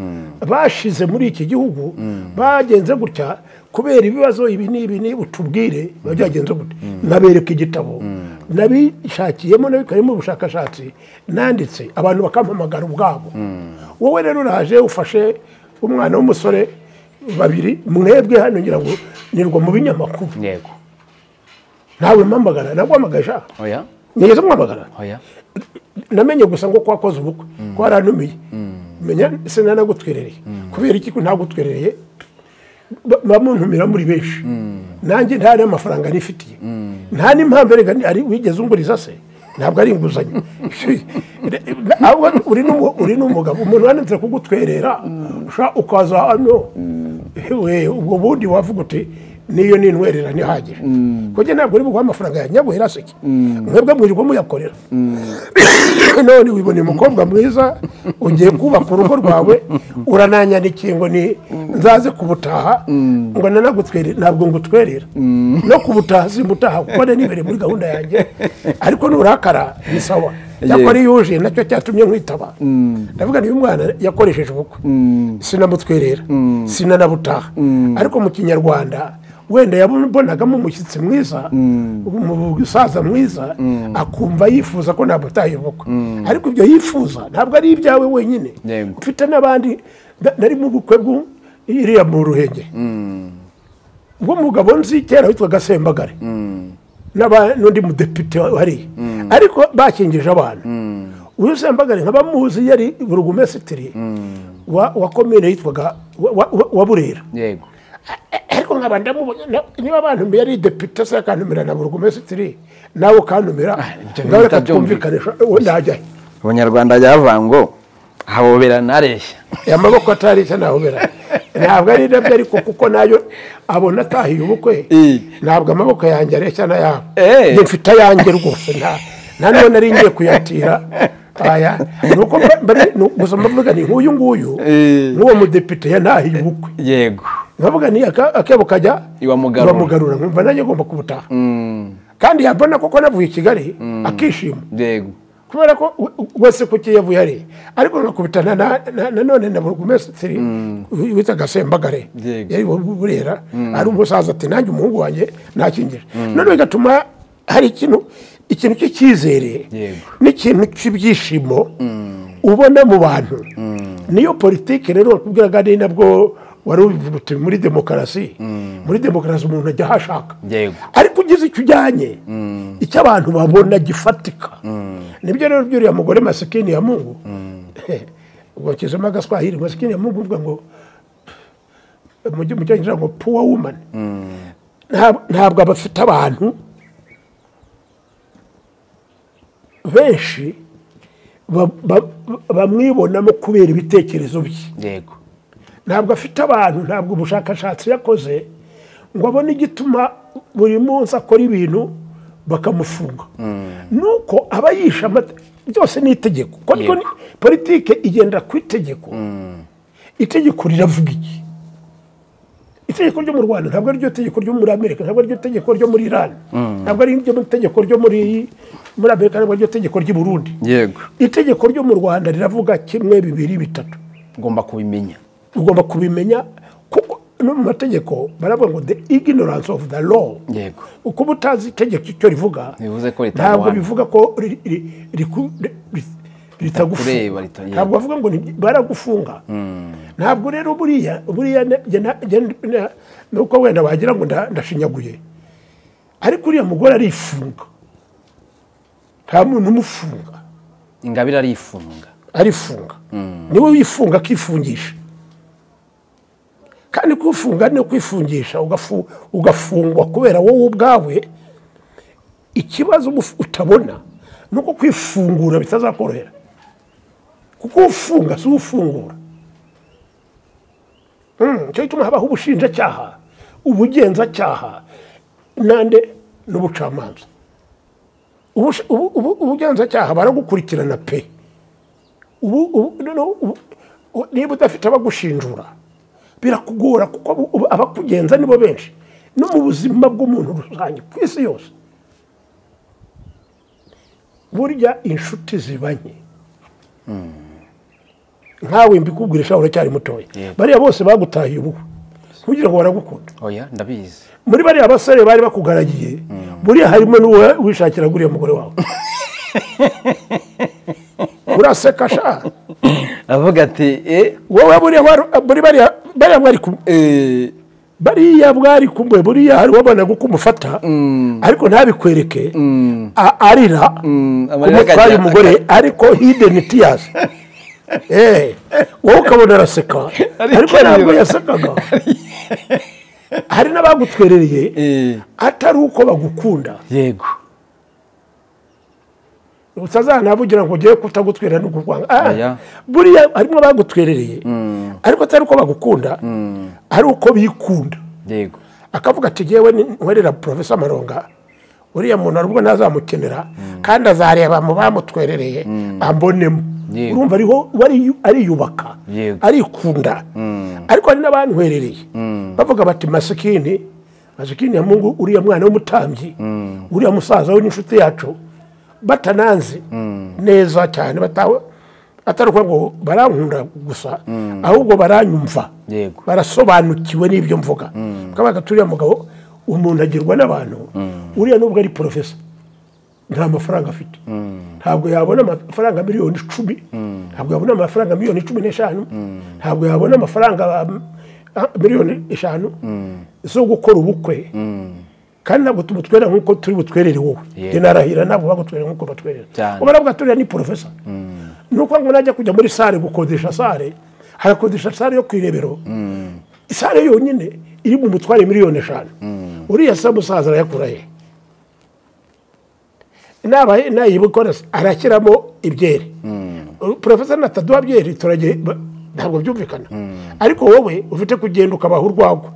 bashize muri iki gihugu, bagenze gutya kubera ibibazo ibi n'ibi, ni utubwire byagenze gute. Nabereka igitabo nabishakiyemo, nabikoreyemo ubushakashatsi, nanditse, abantu bakampamagara ubwabo. Wowe rero uraje ufashe umwana w'umusore babiri, mwebwe hano ngira ngo nirwa mu binyamakuru, Ntawe mpamagara, naguhamagaje. Oya. Nigeze muhamagara? Oya. Namenye gusa ngo ko wakoze ubukwe, ko warantumiye. Menya sinanagutwerereye. Kubera iki ko ntagutwerereye? Bamuntumira muri benshi. Nanjye nta n'amafaranga nifitiye. Nta n'impamvu erega ari wigeze unguriza se. Ntabwo ari inguzanyo. Ahubwo uri n'umugabo, umuntu wananze kugutwerera, ukaza hano. We ubwo bundi wavuga uti niyo nintwerera ntihagije. Kuko ntabwo uri buguha amafaranga ya nyabuhera seke. Mwebwe mwirirwa muyakorera. None wiboneye umukobwa mwiza ugiye kubaka urugo rwawe, urananyandikiye ngo ni nzaze kubutaha, ngo nanagutwerere, ntabwo ngutwerera. No kubutaha simbutaha kuko nibereye muri gahunda yanjye, ariko nurakara ni sawa. Cyakora iyo uje nacyo cyatumye nkwitaba. Ndavuga ni umwana yakoresheje ubukwe, sinamutwerera, sinanabutaha. Ariko mu Kinyarwanda wenda yabonagamo umushyitsi mwiza, umusaza mwiza, akumva yifuza ko nabutaha ubukwe. Ariko ibyo yifuza ntabwo ari ibyawe wenyine. Mfite n'abandi nari mu bukwe bw'iriya mu Ruhengeri. Ubwo mugabo nzi kera witwaga Sembagare n'undi mudepite hariya, ariko bakingije abantu. Uyu Sembagare nk'abamuzi yari burugumesitiri wa komine yitwaga wa Burera. Yego. Ariko nkaba ndamubonye niba abantu yari depite se akantumira na burugumesitiri nawe ukantumira, ngaho reka twumvikanisha ndajya. Abanyarwanda bavuga ngo ahobera nareshya. Amaboko atareshya nahobera. Ntabwo ari nabyo ariko kuko nayo abona atahiye ubukwe, ntabwo amaboko yanjye areshya n'ayabo. Njye mfite ayanjye rwose, nta nubwo nari ngiye kuyatira. Aya nuko gusa mbavuga ni nk'uyu nguyu nk'uwo mudepite yantahiye ubukwe. Yego. Nkavuga ni akebo kajya iwamugarura, nkumva nanjye ngomba kubutaha. Kandi yabona koko navuye i Kigali akishima. Yego. Kubera ko wese kuki yavuye ari, ariko nakubitana na none na burugumesitiri witaga Sembagare yari Burera, ari umusaza ati nanjye umuhungu wanjye nakingije. None bigatuma hari ikintu cy'icyizere n'ikintu cy'ibyishimo ubona mu bantu. Niyo politiki rero bakubwiraga ni nabwo wari ubivuga muri demokarasi. Muri demokarasi umuntu ajya ahashaka, ariko ugize icyo ujyanye icyo abantu babona gifatika. Nibyo rero by'uriya mugore masikini ya Mungu, ubwo kizemo agaswahili, masikini ya Mungu uvuga ngo mu cyongereza ngo poor woman. Ntabwo abafite abantu benshi bamwibonamo kubera ibitekerezo bye. Yego. Ntabwo afite abantu, ntabwo ubushakashatsi yakoze ngo abone igituma buri munsi akora ibintu bakamufunga. Nuko aba yisha byose ni itegeko. Kuko politike igenda ku itegeko. Itegeko riravuga iki? Itegeko ryo mu Rwanda ntabwo ari ryo tegeko ryo muri Amerika, ntabwo ari ryo tegeko ryo muri Iran, ntabwo ari ryo tegeko ryo muri Amerika, ntabwo ari ryo tegeko ry'i Burundi. Yego. Itegeko ryo mu Rwanda riravuga kimwe, bibiri, bitatu. Ugomba kubimenya. Ugomba kubimenya kuko no mu mategeko baravuga ngo the ignorance of the law. Yego. Uko utazi itegeko icyo rivuga, ntabwo bivuga ko ritagufunga. Ntabwo bavuga ngo baragufunga. Ntabwo rero buriya nuko wenda wagira ngo ndashinyaguye, ariko uriya mugore arifunga. Nta muntu umufunga. Ingabire arifunga. Arifunga. Niwe wifunga akifungisha. Kandi kufunga no kwifungisha ugafungwa kubera wowe ubwawe. Ikibazo utabona nuko kwifungura bitazakorohera. Kuko ufunga si ufungura. Cyo gituma habaho ubushinjacyaha, ubugenzacyaha nande n'ubucamanza. Ubugenzacyaha baragukurikirana pe. Niba udafite abagushinjura birakugora kuko abakugenza nibo benshi. No mu buzima bw'umuntu rusange ku isi yose, burya inshuti zibanye. Nkawe mbikubwirisha uracyari mutoya, bariya bose bagutahiye ubu kugira ngo baragukunda. Oya ndabizi. Muri bariya basore bari bakugaragiye, buriya harimo n'uwo wishakira guriya mugore wawe. Uraseka sha. Avuga ati wowe buriya muri bariya bariya mwari kumwe. Bariya bwari kumwe, buriya hari wabonaga uko umufata ariko ntabikwereke, arira kumutwaye umugore, ariko hidden tears. Wowe ukabona araseka ariko ntabwo yasekaga. Hari n'abagutwerereye atari uko bagukunda. Yego. Utazanavugira ngo ugiye kutagutwerera no kukwanga. Buriya harimo abagutwerereye ariko atari uko bagukunda, ari uko bikunda. Yego. Akavuga ati jewe nkwerera Professor Maronga, uriya muntu arubwo nazamukenera kandi azareba mu bamutwerereye ambonemo. Urumva ariho ariyubaka, arikunda. Ariko hari n'abantwerereye bavuga bati masikini, masikini ya Mungu, uriya mwana w'umutambyi, uriya musaza we n'inshuti yacu, batananzi neza cyane, batawe atari uko ngo barankunda gusa, ahubwo baranyumva, barasobanukiwe n'ibyo mvuga. Kabaga turiya mugabo umuntu agirwa n'abantu, uriya nubwo ari professor nta mafaranga afite, ntabwo yabona amafaranga miliyoni 10, ntabwo yabona amafaranga miliyoni 15, ntabwo yabona amafaranga miliyoni 5 zo gukora ubukwe. Kandi ntabwo tumutwerera nkuko turi butwerere wowe. Njye narahira ntabwo bagutwerera nkuko batwerera. Ubaravuga turiya ni professor. Nuko ngo najya kujya muri sale gukodesha sale, harakodesha sale yo kwirebero. Sale yonyine iri mu mutware miliyoni 5. Uriya se musaza arayakura he? Naba nayibukora arashyiramo ibyeri. Professor nataduha byeri turagiye, ntabwo byumvikana. Ariko wowe ufite kugenda ukabaha urwagwa.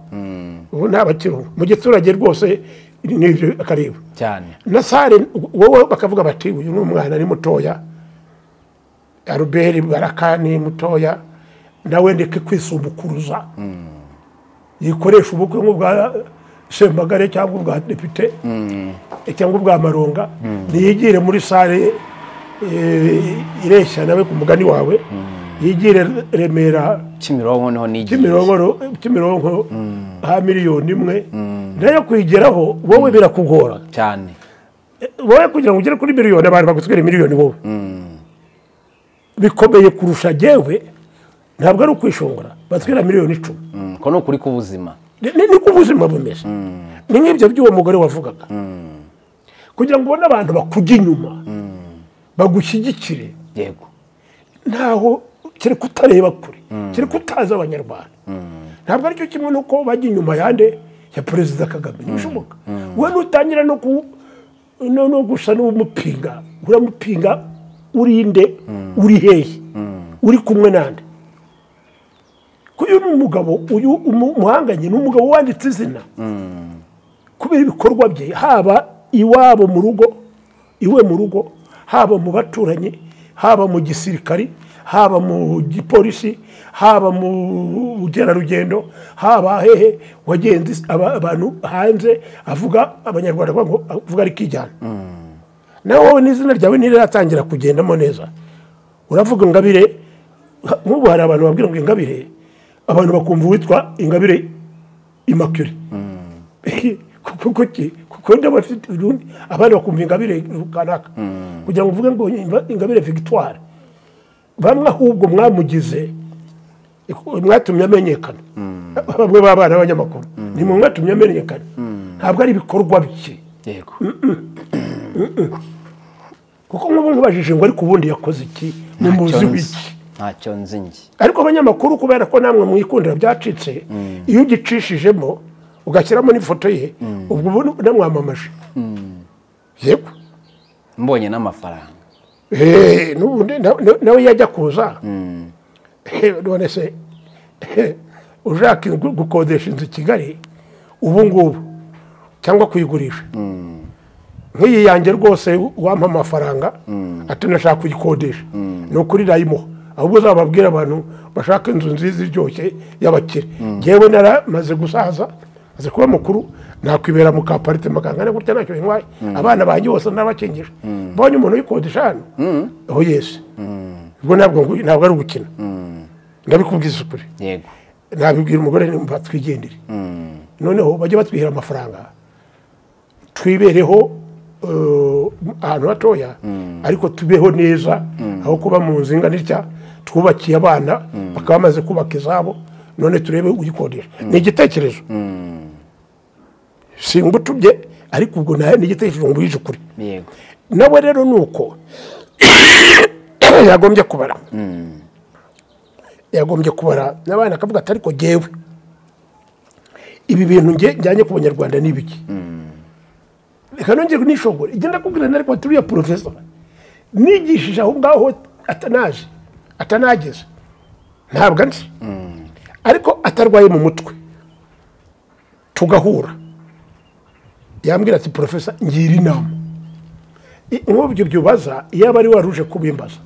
Ubu ntabakiriho mu giturage rwose n'ibyo akareba cyane. Na sale wowe bakavuga bati uyu ni umwana ni mutoya, Albert Barakani mutoya, nawe ndeke kwisumbukuruza, yikoresha ubukwe nk'ubwa Sembagare cyangwa ubwa depite cyangwa ubwa Maronga, niyigire muri sale ireshya nawe ku mugani wawe, yigire Remera Kimironko, niho nigiye Kimironko ha miliyoni 1, nayo kuyigeraho wowe birakugora cyane. Wowe kugira ngo ugere kuri miliyoni abantu bagutwere miliyoni wowe bikomeye kurusha jewe. Ntabwo ari ukwishongora, batwira miliyoni 10. Ko no kuri kubuzima, ni kubuzima bumeze. Ni nk'ibyo by'uwo mugore wavugaga, kugira ngo ubone abantu bakujya inyuma bagushyigikire. Yego. Ntaho kiri kutareba kure, kiri kutaza abanyarwanda. Ntabwo aricyo kimwe nuko bajya inyuma yande ya Perezida Kagame, ntibishoboka. We nutangira no gusa n'umupinga, uramupinga urinde, uri hehe, uri kumwe nande? Uyu ni umugabo, uyu umuhanganye ni umugabo wanditse izina kubera ibikorwa bye, haba iwabo mu rugo, iwe mu rugo, haba mu baturanyi, haba mu gisirikari, haba mu gipolisi, haba mu bukerarugendo, haba hehe wagenze abantu hanze avuga abanyarwanda ngo avuga ari kijyana. Nawe wowe n'izina ryawe ntiriratangira kugendamo neza, uravuga Ingabire. Nk'ubu hari abantu babwira ngo Ingabire, abantu bakumva uwitwa Ingabire Immaculée. Kuko ndabafite urundi, abandi bakumva Ingabire kanaka, kugira ngo uvuge ngo Ingabire Victoire. Bamwe ahubwo mwamugize, mwatumye amenyekana. Bamwe babana abanyamakuru ni mwe mwatumye amenyekana, ntabwo ari ibikorwa bye. Yego. Kuko nk'ubu nkubajije ngo ariko ubundi yakoze iki, mumuzi wiki? Ntacyo nzi njye. Ariko abanyamakuru kubera ko namwe mwikundira byacitse, iyo ugicishijemo ugashyiramo n'ifoto ye, ubwo namwamamaje. Yego. Mbonye n'amafaranga. N'ubundi nawe yajya kuza. None se ushaka gukodesha inzu i Kigali ubu ngubu cyangwa kuyigurisha, nk'iyi yanjye rwose wampa amafaranga ati nashaka kuyikodesha, ni ukuri nayimuha. Ahubwo uzababwira abantu bashaka inzu nziza iryoshye y'abakire. Njyewe naramaze gusaza, maze kuba mukuru, nakwibera mu kaparitema kangana gutya ntacyo bintwaye. Abana banjye bose narabakingira. Mbonye umuntu uyikodesha hano, oh yes, ubwo ntabwo ari ugukina, ndabikubwiza ukuri. Yego. Nabibwira umugore nti twigendere, noneho bajye batwihera amafaranga twibereho ahantu hatoya, ariko tubeho neza, aho kuba mu nzu ingana itya twubakiye abana bakaba bamaze kubaka izabo, None turebe uyikodesha. Ni igitekerezo. Singutubye ariko ubwo naye ni igitekerezo ngwije ukuri. Yego. Nawe rero nuko yagombye kubara. Yagombye kubara n'abana akavuga ati ariko jewe ibi bintu nge njyanye ku banyarwanda nibiki. Reka nongere nishogore. Igenda kubwira nariko turiya professor. Nigishije aho ngaho atanaje. Atanageze. Ntabwo nzi. Ariko atarwaye mu mutwe. Tugahura. Yambwira ati professor ngira inama. Nk'ubyo byubaza iyo bari waruje kubimbaza.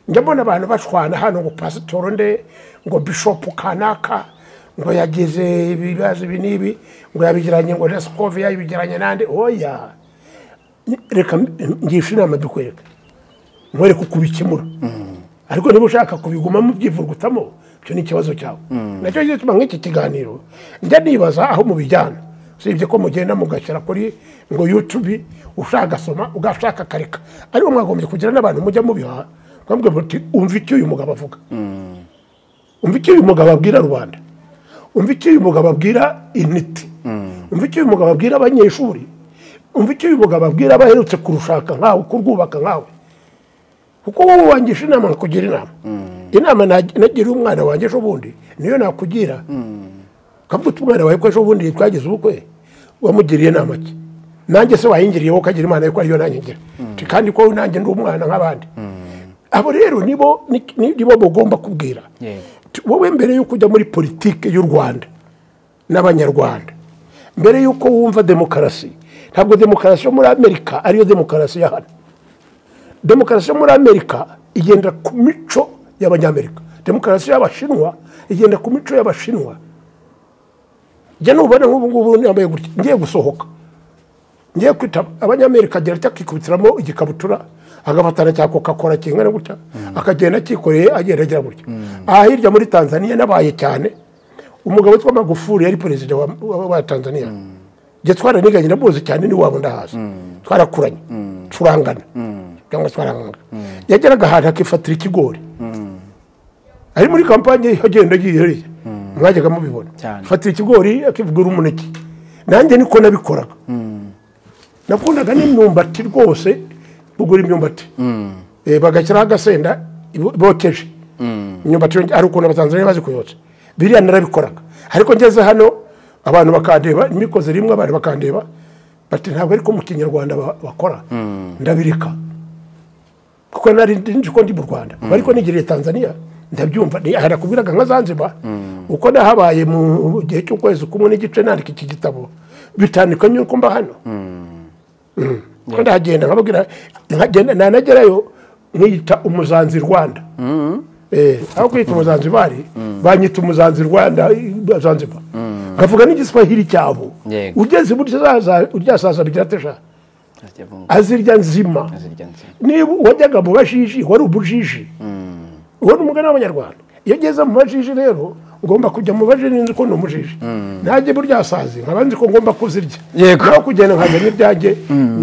Njya mbona abantu bashwana hano ngo pastor nde ngo bishop kanaka ngo yagize ibibazo ibi n'ibi ngo yabigiranye ngo na Scovia yabigiranye nande. Oya, reka ngisha inama dukwereka nkwereka uko ubikemura. Ariko niba ushaka kubigumamo byivurugutamo cyo ni ikibazo cyawe. Nacyo gituma nk'iki kiganiro njya nibaza aho mubijyana. Usibye ko mugenda mugashyira kuri ngo YouTube ushaka soma ugashaka kareka, ariko mwagombye kugira n'abantu mujya mubiha mwambwe muti umva icyo uyu mugabo avuga, umva icyo uyu mugabo abwira rubanda, umva icyo uyu mugabo abwira intiti, umva icyo uyu mugabo abwira abanyeshuri, umva icyo uyu mugabo abwira abaherutse kurushaka nkawe, kurwubaka nkawe. Kuko wowe wangisha inama nkakugira inama. Inama nagira umwana wanjye ejo bundi niyo nakugira. Kavuga uti umwana wawe ko ejo bundi twagize ubukwe wamugiriye inama ki? Nanjye se wayingiriye wowe ukagira imana yuko ariyo nanjye ngira. Kandi ko nanjye ndi umwana nk'abandi. Abo rero nibo nibo mugomba kubwira. Wowe mbere yuko ujya muri politike y'u Rwanda n'abanyarwanda, mbere yuko wumva demokarasi, ntabwo demokarasi yo muri Amerika ariyo demokarasi ya hano. Demokarasi yo muri Amerika igenda ku mico y'abanyamerika. Demokarasi y'abashinwa igenda ku mico y'abashinwa. Njye nubona nk'ubu ngubu nambaye gutya ngiye gusohoka ngiye kwita abanyamerika agira ati akikubitiramo igikabutura agafatana cya Coca-Cola kingana gutya akagenda akikoreye agenda agira gutya. Aha hirya muri Tanzania nabaye cyane umugabo witwa Magufuli yari perezida wa Tanzania. Njye twaraniganye ndamuzi cyane ni wabo ndahazi. Twarakuranye turangana cyangwa twarangana. Yageraga ahantu akifatira ikigori. Ari muri kampanye agenda agiye hariya. Mwajyaga mubibona. Fatira ikigori akivugura umuneke. Nanjye niko nabikoraga. Nakundaga n'imyumbati rwose, kugura imyumbati. Bagashyiraho agasenda bokeje. Imyumbati ari ukuntu abatanzaniya bazi kuyotsa. Biriya narabikoraga. Ariko ngeze hano abantu bakandeba, imikoze rimwe abantu bakandeba bati ntabwo ariko mu kinyarwanda bakora. Ndabireka. Kuko nari nzi ko ndi mu Rwanda. Ariko nigiriye Tanzania ndabyumva harakubwiraga nka Zanzibar. Uko nahabaye mu gihe cy'ukwezi kumwe n'igice nandika iki gitabo bitandukanye uko mba hano. Ko ndagenda nkababwira nkagenda nanagerayo nkiyita umuzanzi Rwanda. Aho kwita umuzanzibari banyita umuzanzi Rwanda Zanzibar. Nkavuga n'igiswahili cyabo. Ugeze muri zaza uryasaza bigiratesha azirya nzima. Niba wajyaga mu bajiji wari ubujiji. Uwo ni umugani w'abanyarwanda. Iyo ngeze mu bajiji rero ngomba kujya mu bajiji nzi ko ni umujiji. Najye burya sazi nkaba nzi ko ngomba kuzirya. Naho kugenda nkazana ibyanjye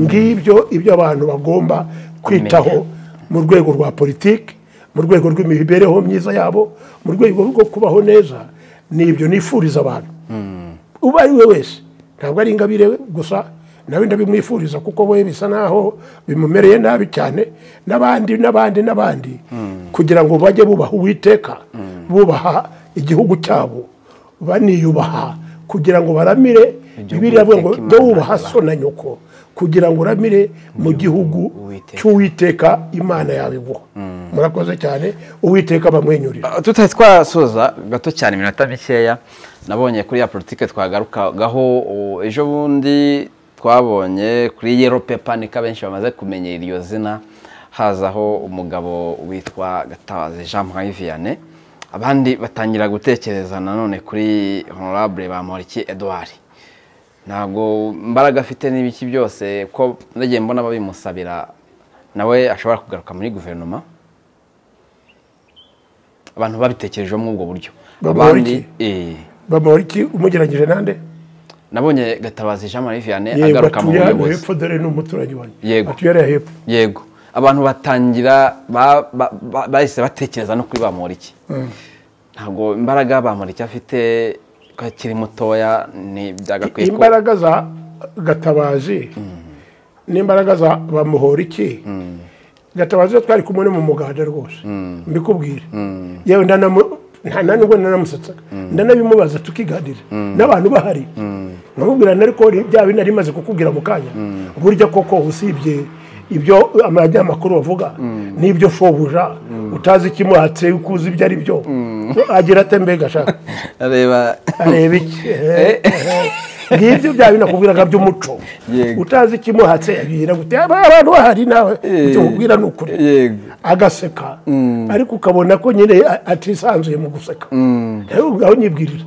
ngibyo ibyo abantu bagomba kwitaho mu rwego rwa politiki, mu rwego rw'imibereho myiza yabo, mu rwego rwo kubaho neza. Nibyo nifuriza abantu. Uba ari we wese ntabwo ari Ingabire gusa, nawe ndabimwifuriza kuko we bisa naho bimumereye nabi cyane n'abandi n'abandi n'abandi, kugira ngo bajye bubaha Uwiteka, bubaha igihugu cyabo, baniyubaha kugira ngo baramire. Bibiliya ivuga ngo do wubaha so na nyoko kugira ngo uramire mu gihugu cy'Uwiteka Imana yawe iguha. Murakoze cyane, Uwiteka bamwenyurira. Tutari twasoza gato cyane iminota mikeya, nabonye kuri ya politike twagarukagaho ejo bundi twabonye kuri Yellow Paper niko benshi bamaze kumenyera iryo zina, hazaho umugabo witwa Gatabazi Jean Marie Vianney, abandi batangira gutekereza nanone kuri Honorable Bamporiki Edouard. Ntabwo mbaraga afite n'ibiki byose ko nagiye mbona babimusabira nawe ashobora kugaruka muri guverinoma. Abantu babitekerejeho muri ubwo buryo. Abandi Bamporiki umugeragije nande? Nabonye Gatabazi Jean Marie Vianney agaruka mu buyobozi. Hepfo dore ni umuturanyi wanjye. Yego. Atuye hepfo. Yego. Abantu batangira bahise batekereza no kuri Bamporiki. Ntabwo imbaraga Bamporiki afite ko akiri mutoya ni byagakwiye ko imbaraga za Gatabazi n'imbaraga za Bamuhoriki. Gatabazi twari kumwe mu muganda rwose, mbikubwire yewe nta nubwo nanamusetsaga, ndanabimubaza tukiganira n'abantu bahari, nkamubwira ariko bya bintu nari maze kukubwira mu kanya, burya koko usibye ibyo abanyamakuru bavuga n'ibyo shobuja utazi ikimuhatse ukuzi ibyo ari byo, agira ate mbega ashaka areba iki ngibyo bya bintu nakubwiraga by'umuco, utazi ikimuhatse agira gute, abantu bahari nawe icyo ukubwira ni ukuri, agaseka ariko ukabona ko nyine atisanzuye mu guseka, aho nyibwirira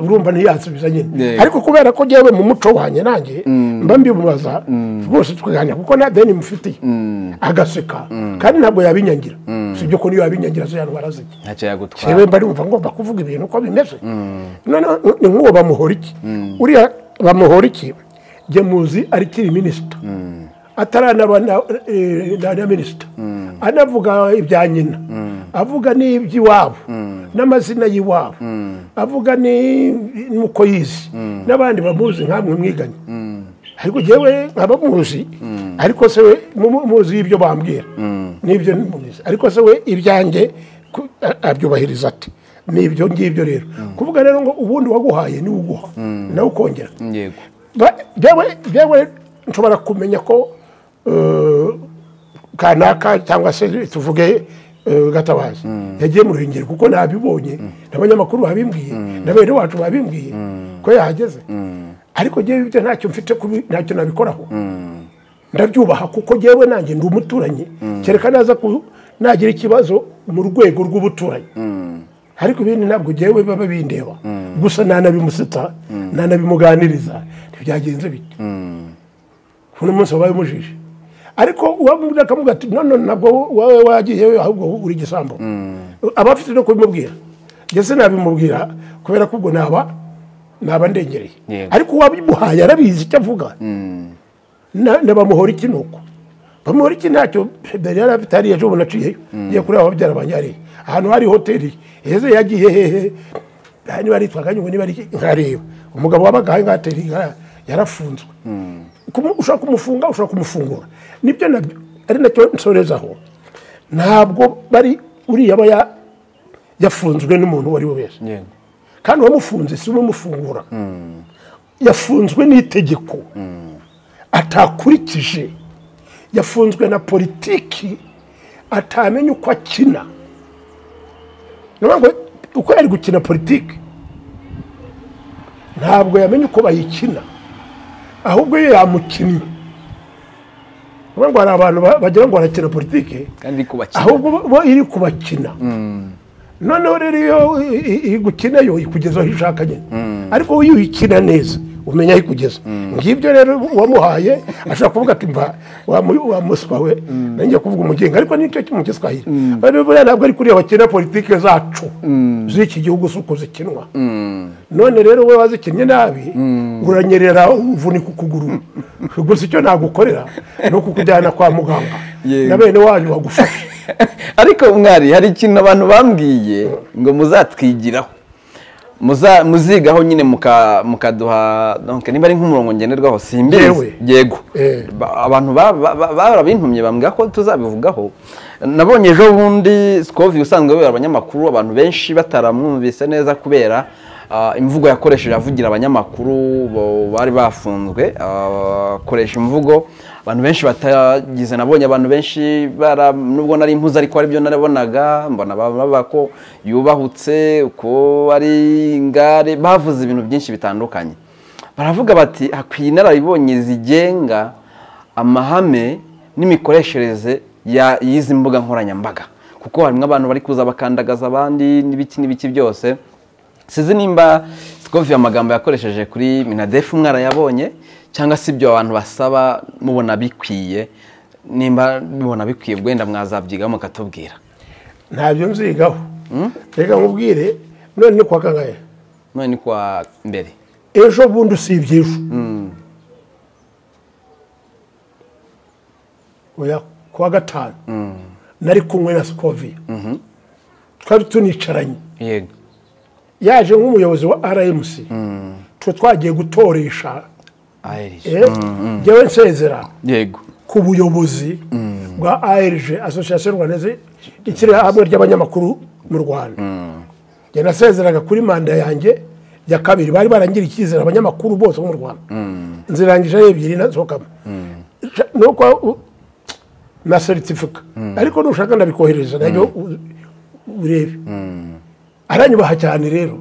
urumva ntiyansubiza nyine, ariko kubera ko njyewe mu muco wanjye nanjye mba mbimubaza rwose tukaganira kuko nta deni mufitiye, agaseka kandi ntabwo yabinyangira, sibyo ko niyo yabinyangira zo yantwara ziki ntacyo yagutwara, yewe mba numva ngomba kuvuga ibintu uko bimeze. Noneho ni nk'uwo Bamuhoriki, uriya Bamuhoriki jye muzi ari kiri minisita, ataranaba na minisita, anavuga ibya nyina, avuga n'iby'iwabo n'amazina y'iwabo, avuga n'uko yize n'abandi bamuzi nkamwe mwiganye, ariko jyewe nkaba muzi, ariko se we muzi ibyo bambwira n'ibyo muzi, ariko se we ibyanjye abyubahiriza ati n'ibyo ngibyo. Rero kuvuga rero ngo ubundi waguhaye ni uguha nawe ukongera, jyewe nshobora kumenya ko kanaka cyangwa se tuvuge Gatabazi yagiye mu Ruhengeri kuko nabibonye n'abanyamakuru babimbwiye na bene wacu babimbwiye ko yahageze, ariko jyewe ibyo ntacyo mfite ntacyo nabikoraho, ndabyubaha kuko jyewe nanjye ndi umuturanyi, kereka naza nagira ikibazo mu rwego rw'ubuturanyi, ariko ibindi ntabwo jyewe baba bindeba, gusa nanabimusetsa nanabimuganiriza ntibyagenze bite, kuno munsi wabaye umujiji, ariko uwamubwira akamubwira ati none ntabwo wowe wagiye ahubwo uri igisambo, aba afite no kubimubwira, njye sinabimubwira kubera ko ubwo naba ndengereye, ariko uwabimuhaye arabizi icyo avuga. Na Bamuhoriki nuko Bamuhoriki ntacyo yari afite hariya ejo bundi aciyeyo ngiye kureba ababyara banjye hariya ahantu hari hoteli heza yagiye hehe niba aritwaga nyungwe niba ari nkareba umugabo wabaga aho ngaho hoteli yarafunzwe, ushobora kumufunga ushobora kumufungura, nibyo nabyo ari nacyo nsorezaho, ntabwo bari uriya aba yafunzwe n'umuntu uwo ari we wese, kandi uwamufunze si umufungura, yafunzwe n'itegeko atakurikije, yafunzwe na politiki atamenya uko akina, ngo uko yari gukina politiki ntabwo yamenye uko bayikina, ahubwo iyo yamukinnye, ngo hari abantu bagira ngo barakina politiki ahubwo bo iri kubakina, noneho rero iyo igukina yo ikugeza aho ishaka nyine, ariko iyo uyikina neza umenya aho ikugeza. Ngibyo rero uwamuhaye ashobora kuvuga ati mva wa muswa we nanjye kuvuga umugenga, ariko nicyo mu Giswahili ntabwo ari kuriya bakina politiki zacu z'iki gihugu si uko zikinwa. None rero we wazikinnye nabi uranyerera uvunika ukuguru, gusa icyo nagukorera ni ukukujyana kwa muganga na bene wanyu bagufashe. Ariko mwari hari ikintu abantu bambwiye ngo muzatwigiraho, muzigaho nyine mukaduha donc niba ari nk'umurongo ngenderwaho simbizi, yego abantu barabintumye bambwira ko tuzabivugaho. Nabonye ejo bundi Scovia usanzwe wera abanyamakuru, abantu benshi bataramwumvise neza kubera imvugo yakoresheje avugira abanyamakuru bari bafunzwe, akoresha imvugo abantu benshi batagize. Nabonye abantu benshi nubwo nari impuza ariko ari byo narabonaga, mbona baba ko yubahutse uko ari ingare, bavuze ibintu byinshi bitandukanye, baravuga bati hakwiye inararibonye zigenga amahame n'imikoreshereze y'izi mbuga nkoranyambaga, kuko harimo abantu bari kuza bakandagaza abandi n'ibiki n'ibiki byose. Sizi nimba Scovia amagambo yakoresheje kuri Minadef mwarayabonye cyangwa se ibyo abantu basaba mubona bikwiye, nimba mubona bikwiye wenda mwazabyigaho mukatubwira. Ntabyo nzigaho, reka nkubwire. None ni kwa kangahe? None ni kwa mbere ejo bundi usibye ejo oya kuwa gatanu nari kumwe na Scovia, twari tunicaranye, yego Yaje nk'umuyobozi wa RMC, twe twagiye gutoresha ARG. Njyewe nsezera Yego. ku buyobozi bwa ARG, Association Rwandaise, ishyirahamwe ry'abanyamakuru mu Rwanda. Njye nasezeraga kuri manda yanjye ya kabiri, bari barangira icyizere abanyamakuru bose bo mu Rwanda. Nzirangije ari ebyiri nasohokamo. Nuko na certificate, ariko nushaka ndabikohereza nayo urebe. Aranyubaha cyane rero,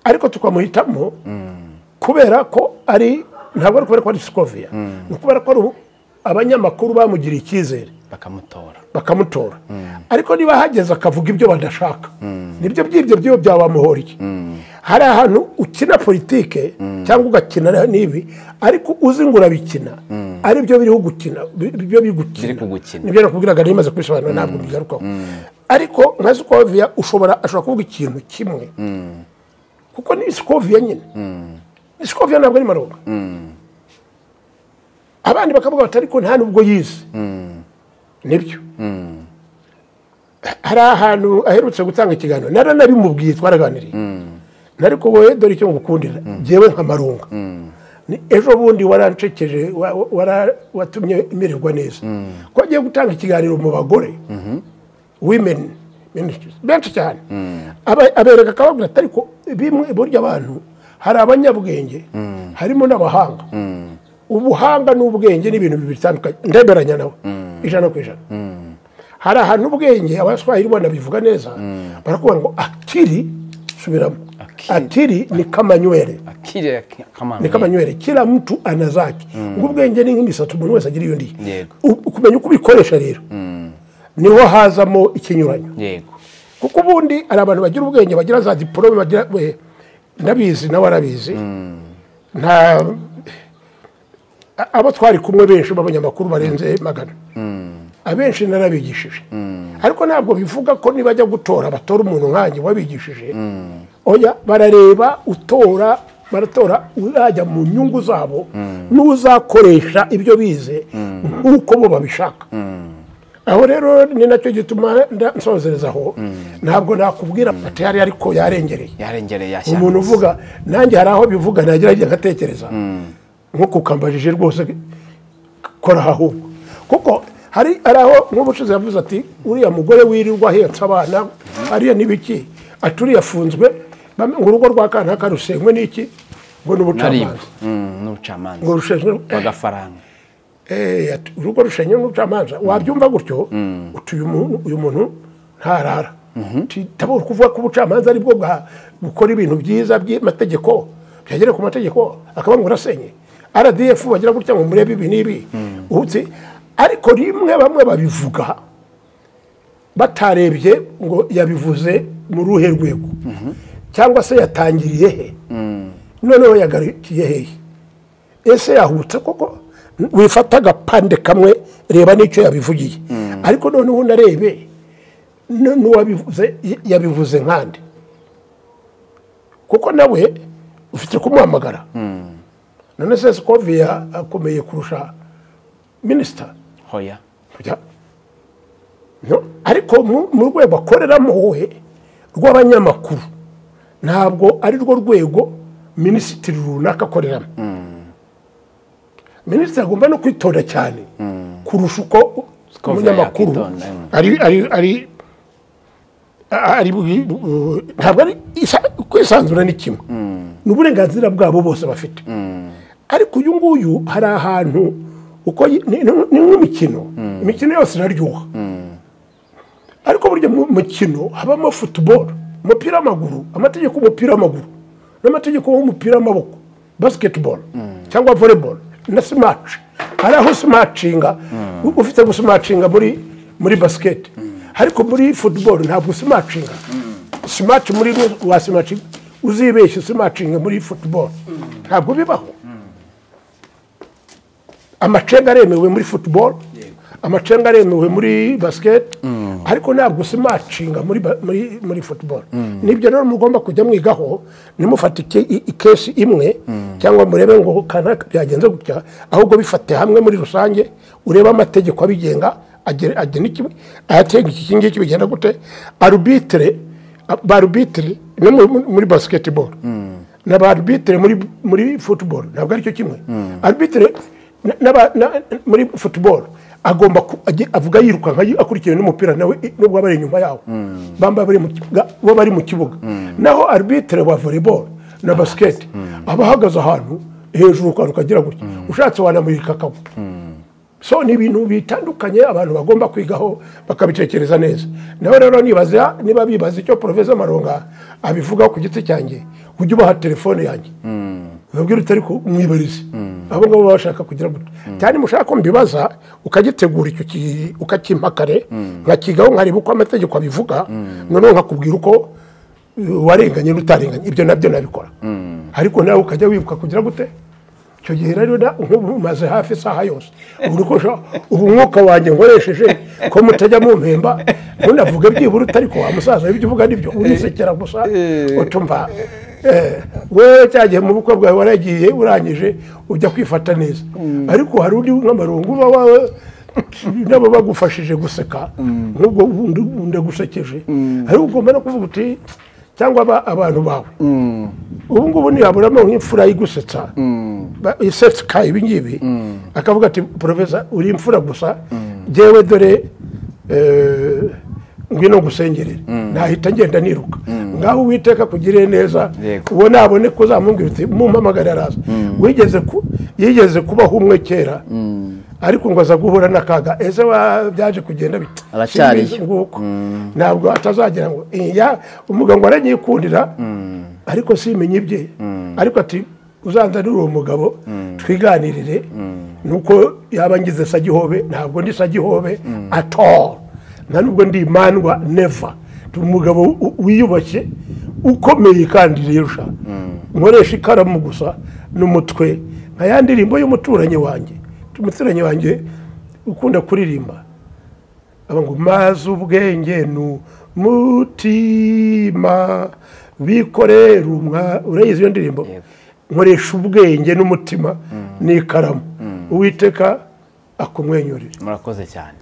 ariko tukamuhitamo kubera ko ari, ntabwo ari kubera ko ari Scovia, ni ukubera ko ari abanyamakuru bamugiriye icyizere bakamutora. Ariko niba hageze akavuga ibyo badashaka, nibyo by'ibyo byo byabamuhoriye. Hari ahantu ukina politike cyangwa ugakina n'ibi, ariko uzi ngo urabikina, ari byo biriho gukina, byo bigukina, nibyo nakubwiraga nimaze kubisobanura, ntabwo mbigarukaho. Ariko nka Scovia ashobora kuvuga ikintu kimwe, kuko ni Scovia nyine. Scovia ntabwo ari Malonga. Abandi bakavuga bati ariko nta nubwo yize. Nibyo. Hari ahantu aherutse gutanga ikiganiro, naranabimubwiye, twaraganiriye. Ariko wowe dore icyo ngukundira, njyewe nka Malonga. Ejo bundi warancekeje, watumye mererwa neza. Ko agiye gutanga ikiganiro mu bagore, women ministers, benshi cyane. Abereka akababwira ati ariko bimwe burya abantu hari abanyabwenge, harimo n'abahanga. Ubuhanga n'ubwenge ni ibintu bibiri bitandukanye. Ndemeranya nawe 100%. Hari ahantu ubwenge abaswahili banabivuga neza, barakubwira ngo akili, subiramo, akili ni kama nywele, ni kama nywele, kila mtu ana zake. Ngo ubwenge ni nk'imisatsi, umuntu wese agira iyo ndi. Kumenya uko ubikoresha rero niho hazamo ikinyuranyo. Kuko ubundi hari abantu bagira ubwenge, bagira za diplome, bagira, ndabizi nawe arabizi, nta abo twari kumwe benshi b'abanyamakuru barenze 100, abenshi narabigishije. Ariko ntabwo bivuga ko nibajya gutora batora umuntu nkanjye wabigishije. Oya, barareba utora, baratora urajya mu nyungu zabo, n'uzakoresha ibyo bize nk'uko bo babishaka. Aho rero ni nacyo gituma nsozereza aho. Ntabwo nakubwira ati yari ariko yarengereye, umuntu uvuga nanjye hari aho bivuga nagerageza ngatekereza nkuko ukambajije rwose, kora ahubwo. Kuko hari aho nk'ubucuruzi yavuze ati uriya mugore wirirwa ahetse abana ariya n'ibiki, ati uriya afunzwe ngo urugo rwa kanaka rusenywe n'iki, ngo n'ubucamanza, ngo rushenywe bagafaranga, urugo rushenywe n'ubucamanza. Wabyumva gutyo uti uyu muntu ntarara. Tabura kuvuga ko ubucamanza ari bwo bukora ibintu byiza by'amategeko, byagera ku mategeko akaba ngo urasenye. RDF bagira gutya ngo murebe ibi n'ibi, utse. Ariko rimwe bamwe babivuga batarebye ngo yabivuze mu ruhe rwego, cyangwa se yatangiriye he, noneho yagarukiye hehe, ese yahutse koko. Wifata agapande kamwe, reba n'icyo yabivugiye, ariko noneho unarebe n'uwabivuze yabivuze nkande, kuko nawe ufite kumuhamagara. None se Scovia akomeye kurusha minisita? Hoya. No, ariko mu rwego akoreramo wowe rw'abanyamakuru, ntabwo ari rwo rwego minisitiri runaka akoreramo. Minisitiri agomba no kwitonda cyane kurusha uko umunyamakuru ari ntabwo ari kwisanzura ni kimwe, ni uburenganzira bwabo bose bafite. Ariko uyu nguyu hari ahantu uko ni nk'imikino, imikino yose iraryoha, ariko burya mu mukino habamo football, umupira w'amaguru, amategeko y'umupira w'amaguru n'amategeko y'umupira w'amaboko, basketball cyangwa volleyball na smash. Hari aho smashinga, ufite gusmashinga muri basket, ariko muri football ntabwo smashinga. Smash muri wa smash uzibeshye smashinga muri football ntabwo bibaho. Amacenga aremewe muri football, amacenga aremewe muri basket, ariko ntabwo smashinga muri football. Nibyo rero mugomba kujya mwigaho, nimufate ikesi imwe cyangwa murebe ngo kanaka byagenze gutya, ahubwo bifate hamwe muri rusange, urebe amategeko abigenga, agena iki, ayatenga iki ngiki bigenda gute. Arbitre Ba arbitre no muri basketball na ba arbitre muri football ntabwo aricyo kimwe. Arbitre muri football agomba avuga yirukanka akurikiye n'umupira nawe nubwo abari inyuma yawo, bamba bari mu kibuga, bo bari mu kibuga. Naho arbitre wa volleyball na basket aba ahagaze ahantu hejuru ukagira gutya, ushatse wanamurika akagwa. So ni ibintu bitandukanye abantu bagomba kwigaho bakabitekereza neza. Nawe rero nibaza niba bibaza icyo Professor Maronga abivuga ku giti cyanjye, ujye ubaha telefone yanjye ubabwire utari kumwibariza abo ngabo bashaka kugira gutya. Cyane mushaka ko mbibaza ukagitegura icyo ukakimpakare nkakigaho nkareba uko amategeko abivuga, noneho nkakubwira uko warenganye n'utarenganye, ibyo nabyo nabikora. Ariko nawe ukajya wibuka kugira gute. Icyo gihe rero umaze hafi isaha yose ubu umwuka wanjye nkoresheje ko mutajya mumpemba, ntunavuge byibura utari ko wa musaza ibyo uvuga nibyo urisekera gusa utumva. Wewe cyagiye mu bukwe bwawe waragiye urangije ujya kwifata neza, ariko hari undi nk'amarungu uba nabo bagufashije guseka nk'ubwo ndagusekeje, ariko ugomba no kuvuga uti cyangwa abantu bawe ubu ngubu ntiyaburamo nk'imfura yigusetsa isetseka ibi ngibi, akavuga ati Professor uri imfura gusa, jyewe dore ngwino ngusengerere, nahita ngenda niruka ngaho Uwiteka kugirire neza, uwo nabone ko uzamumbwira uti mumpamagare araza. Yigeze kubaho umwe kera ariko ngo aza guhura n'akaga, ese byaje kugenda bite? Nguko ntabwo atazagira ngo umugabo ngo aranyikundira ariko simenye ibye, ariko ati uzanzanire uwo mugabo twiganirire, nuko yaba ngize Sagihobe, ntabwo ndi Sagihobe at all, nta nubwo ndi imandwa, never. Umugabo wiyubashye ukomeye kandi rirusha, nkoresha ikaramu gusa n'umutwe nka ya ndirimbo y'umuturanyi wanjye. Umuturanyi wanjye ukunda kuririmba aba ngo maze ubwenge n'umutima bikorera umwa, urayizi iyo ndirimbo? Nkoresha ubwenge n'umutima n'ikaramu, Uwiteka akumwenyurire. Murakoze cyane.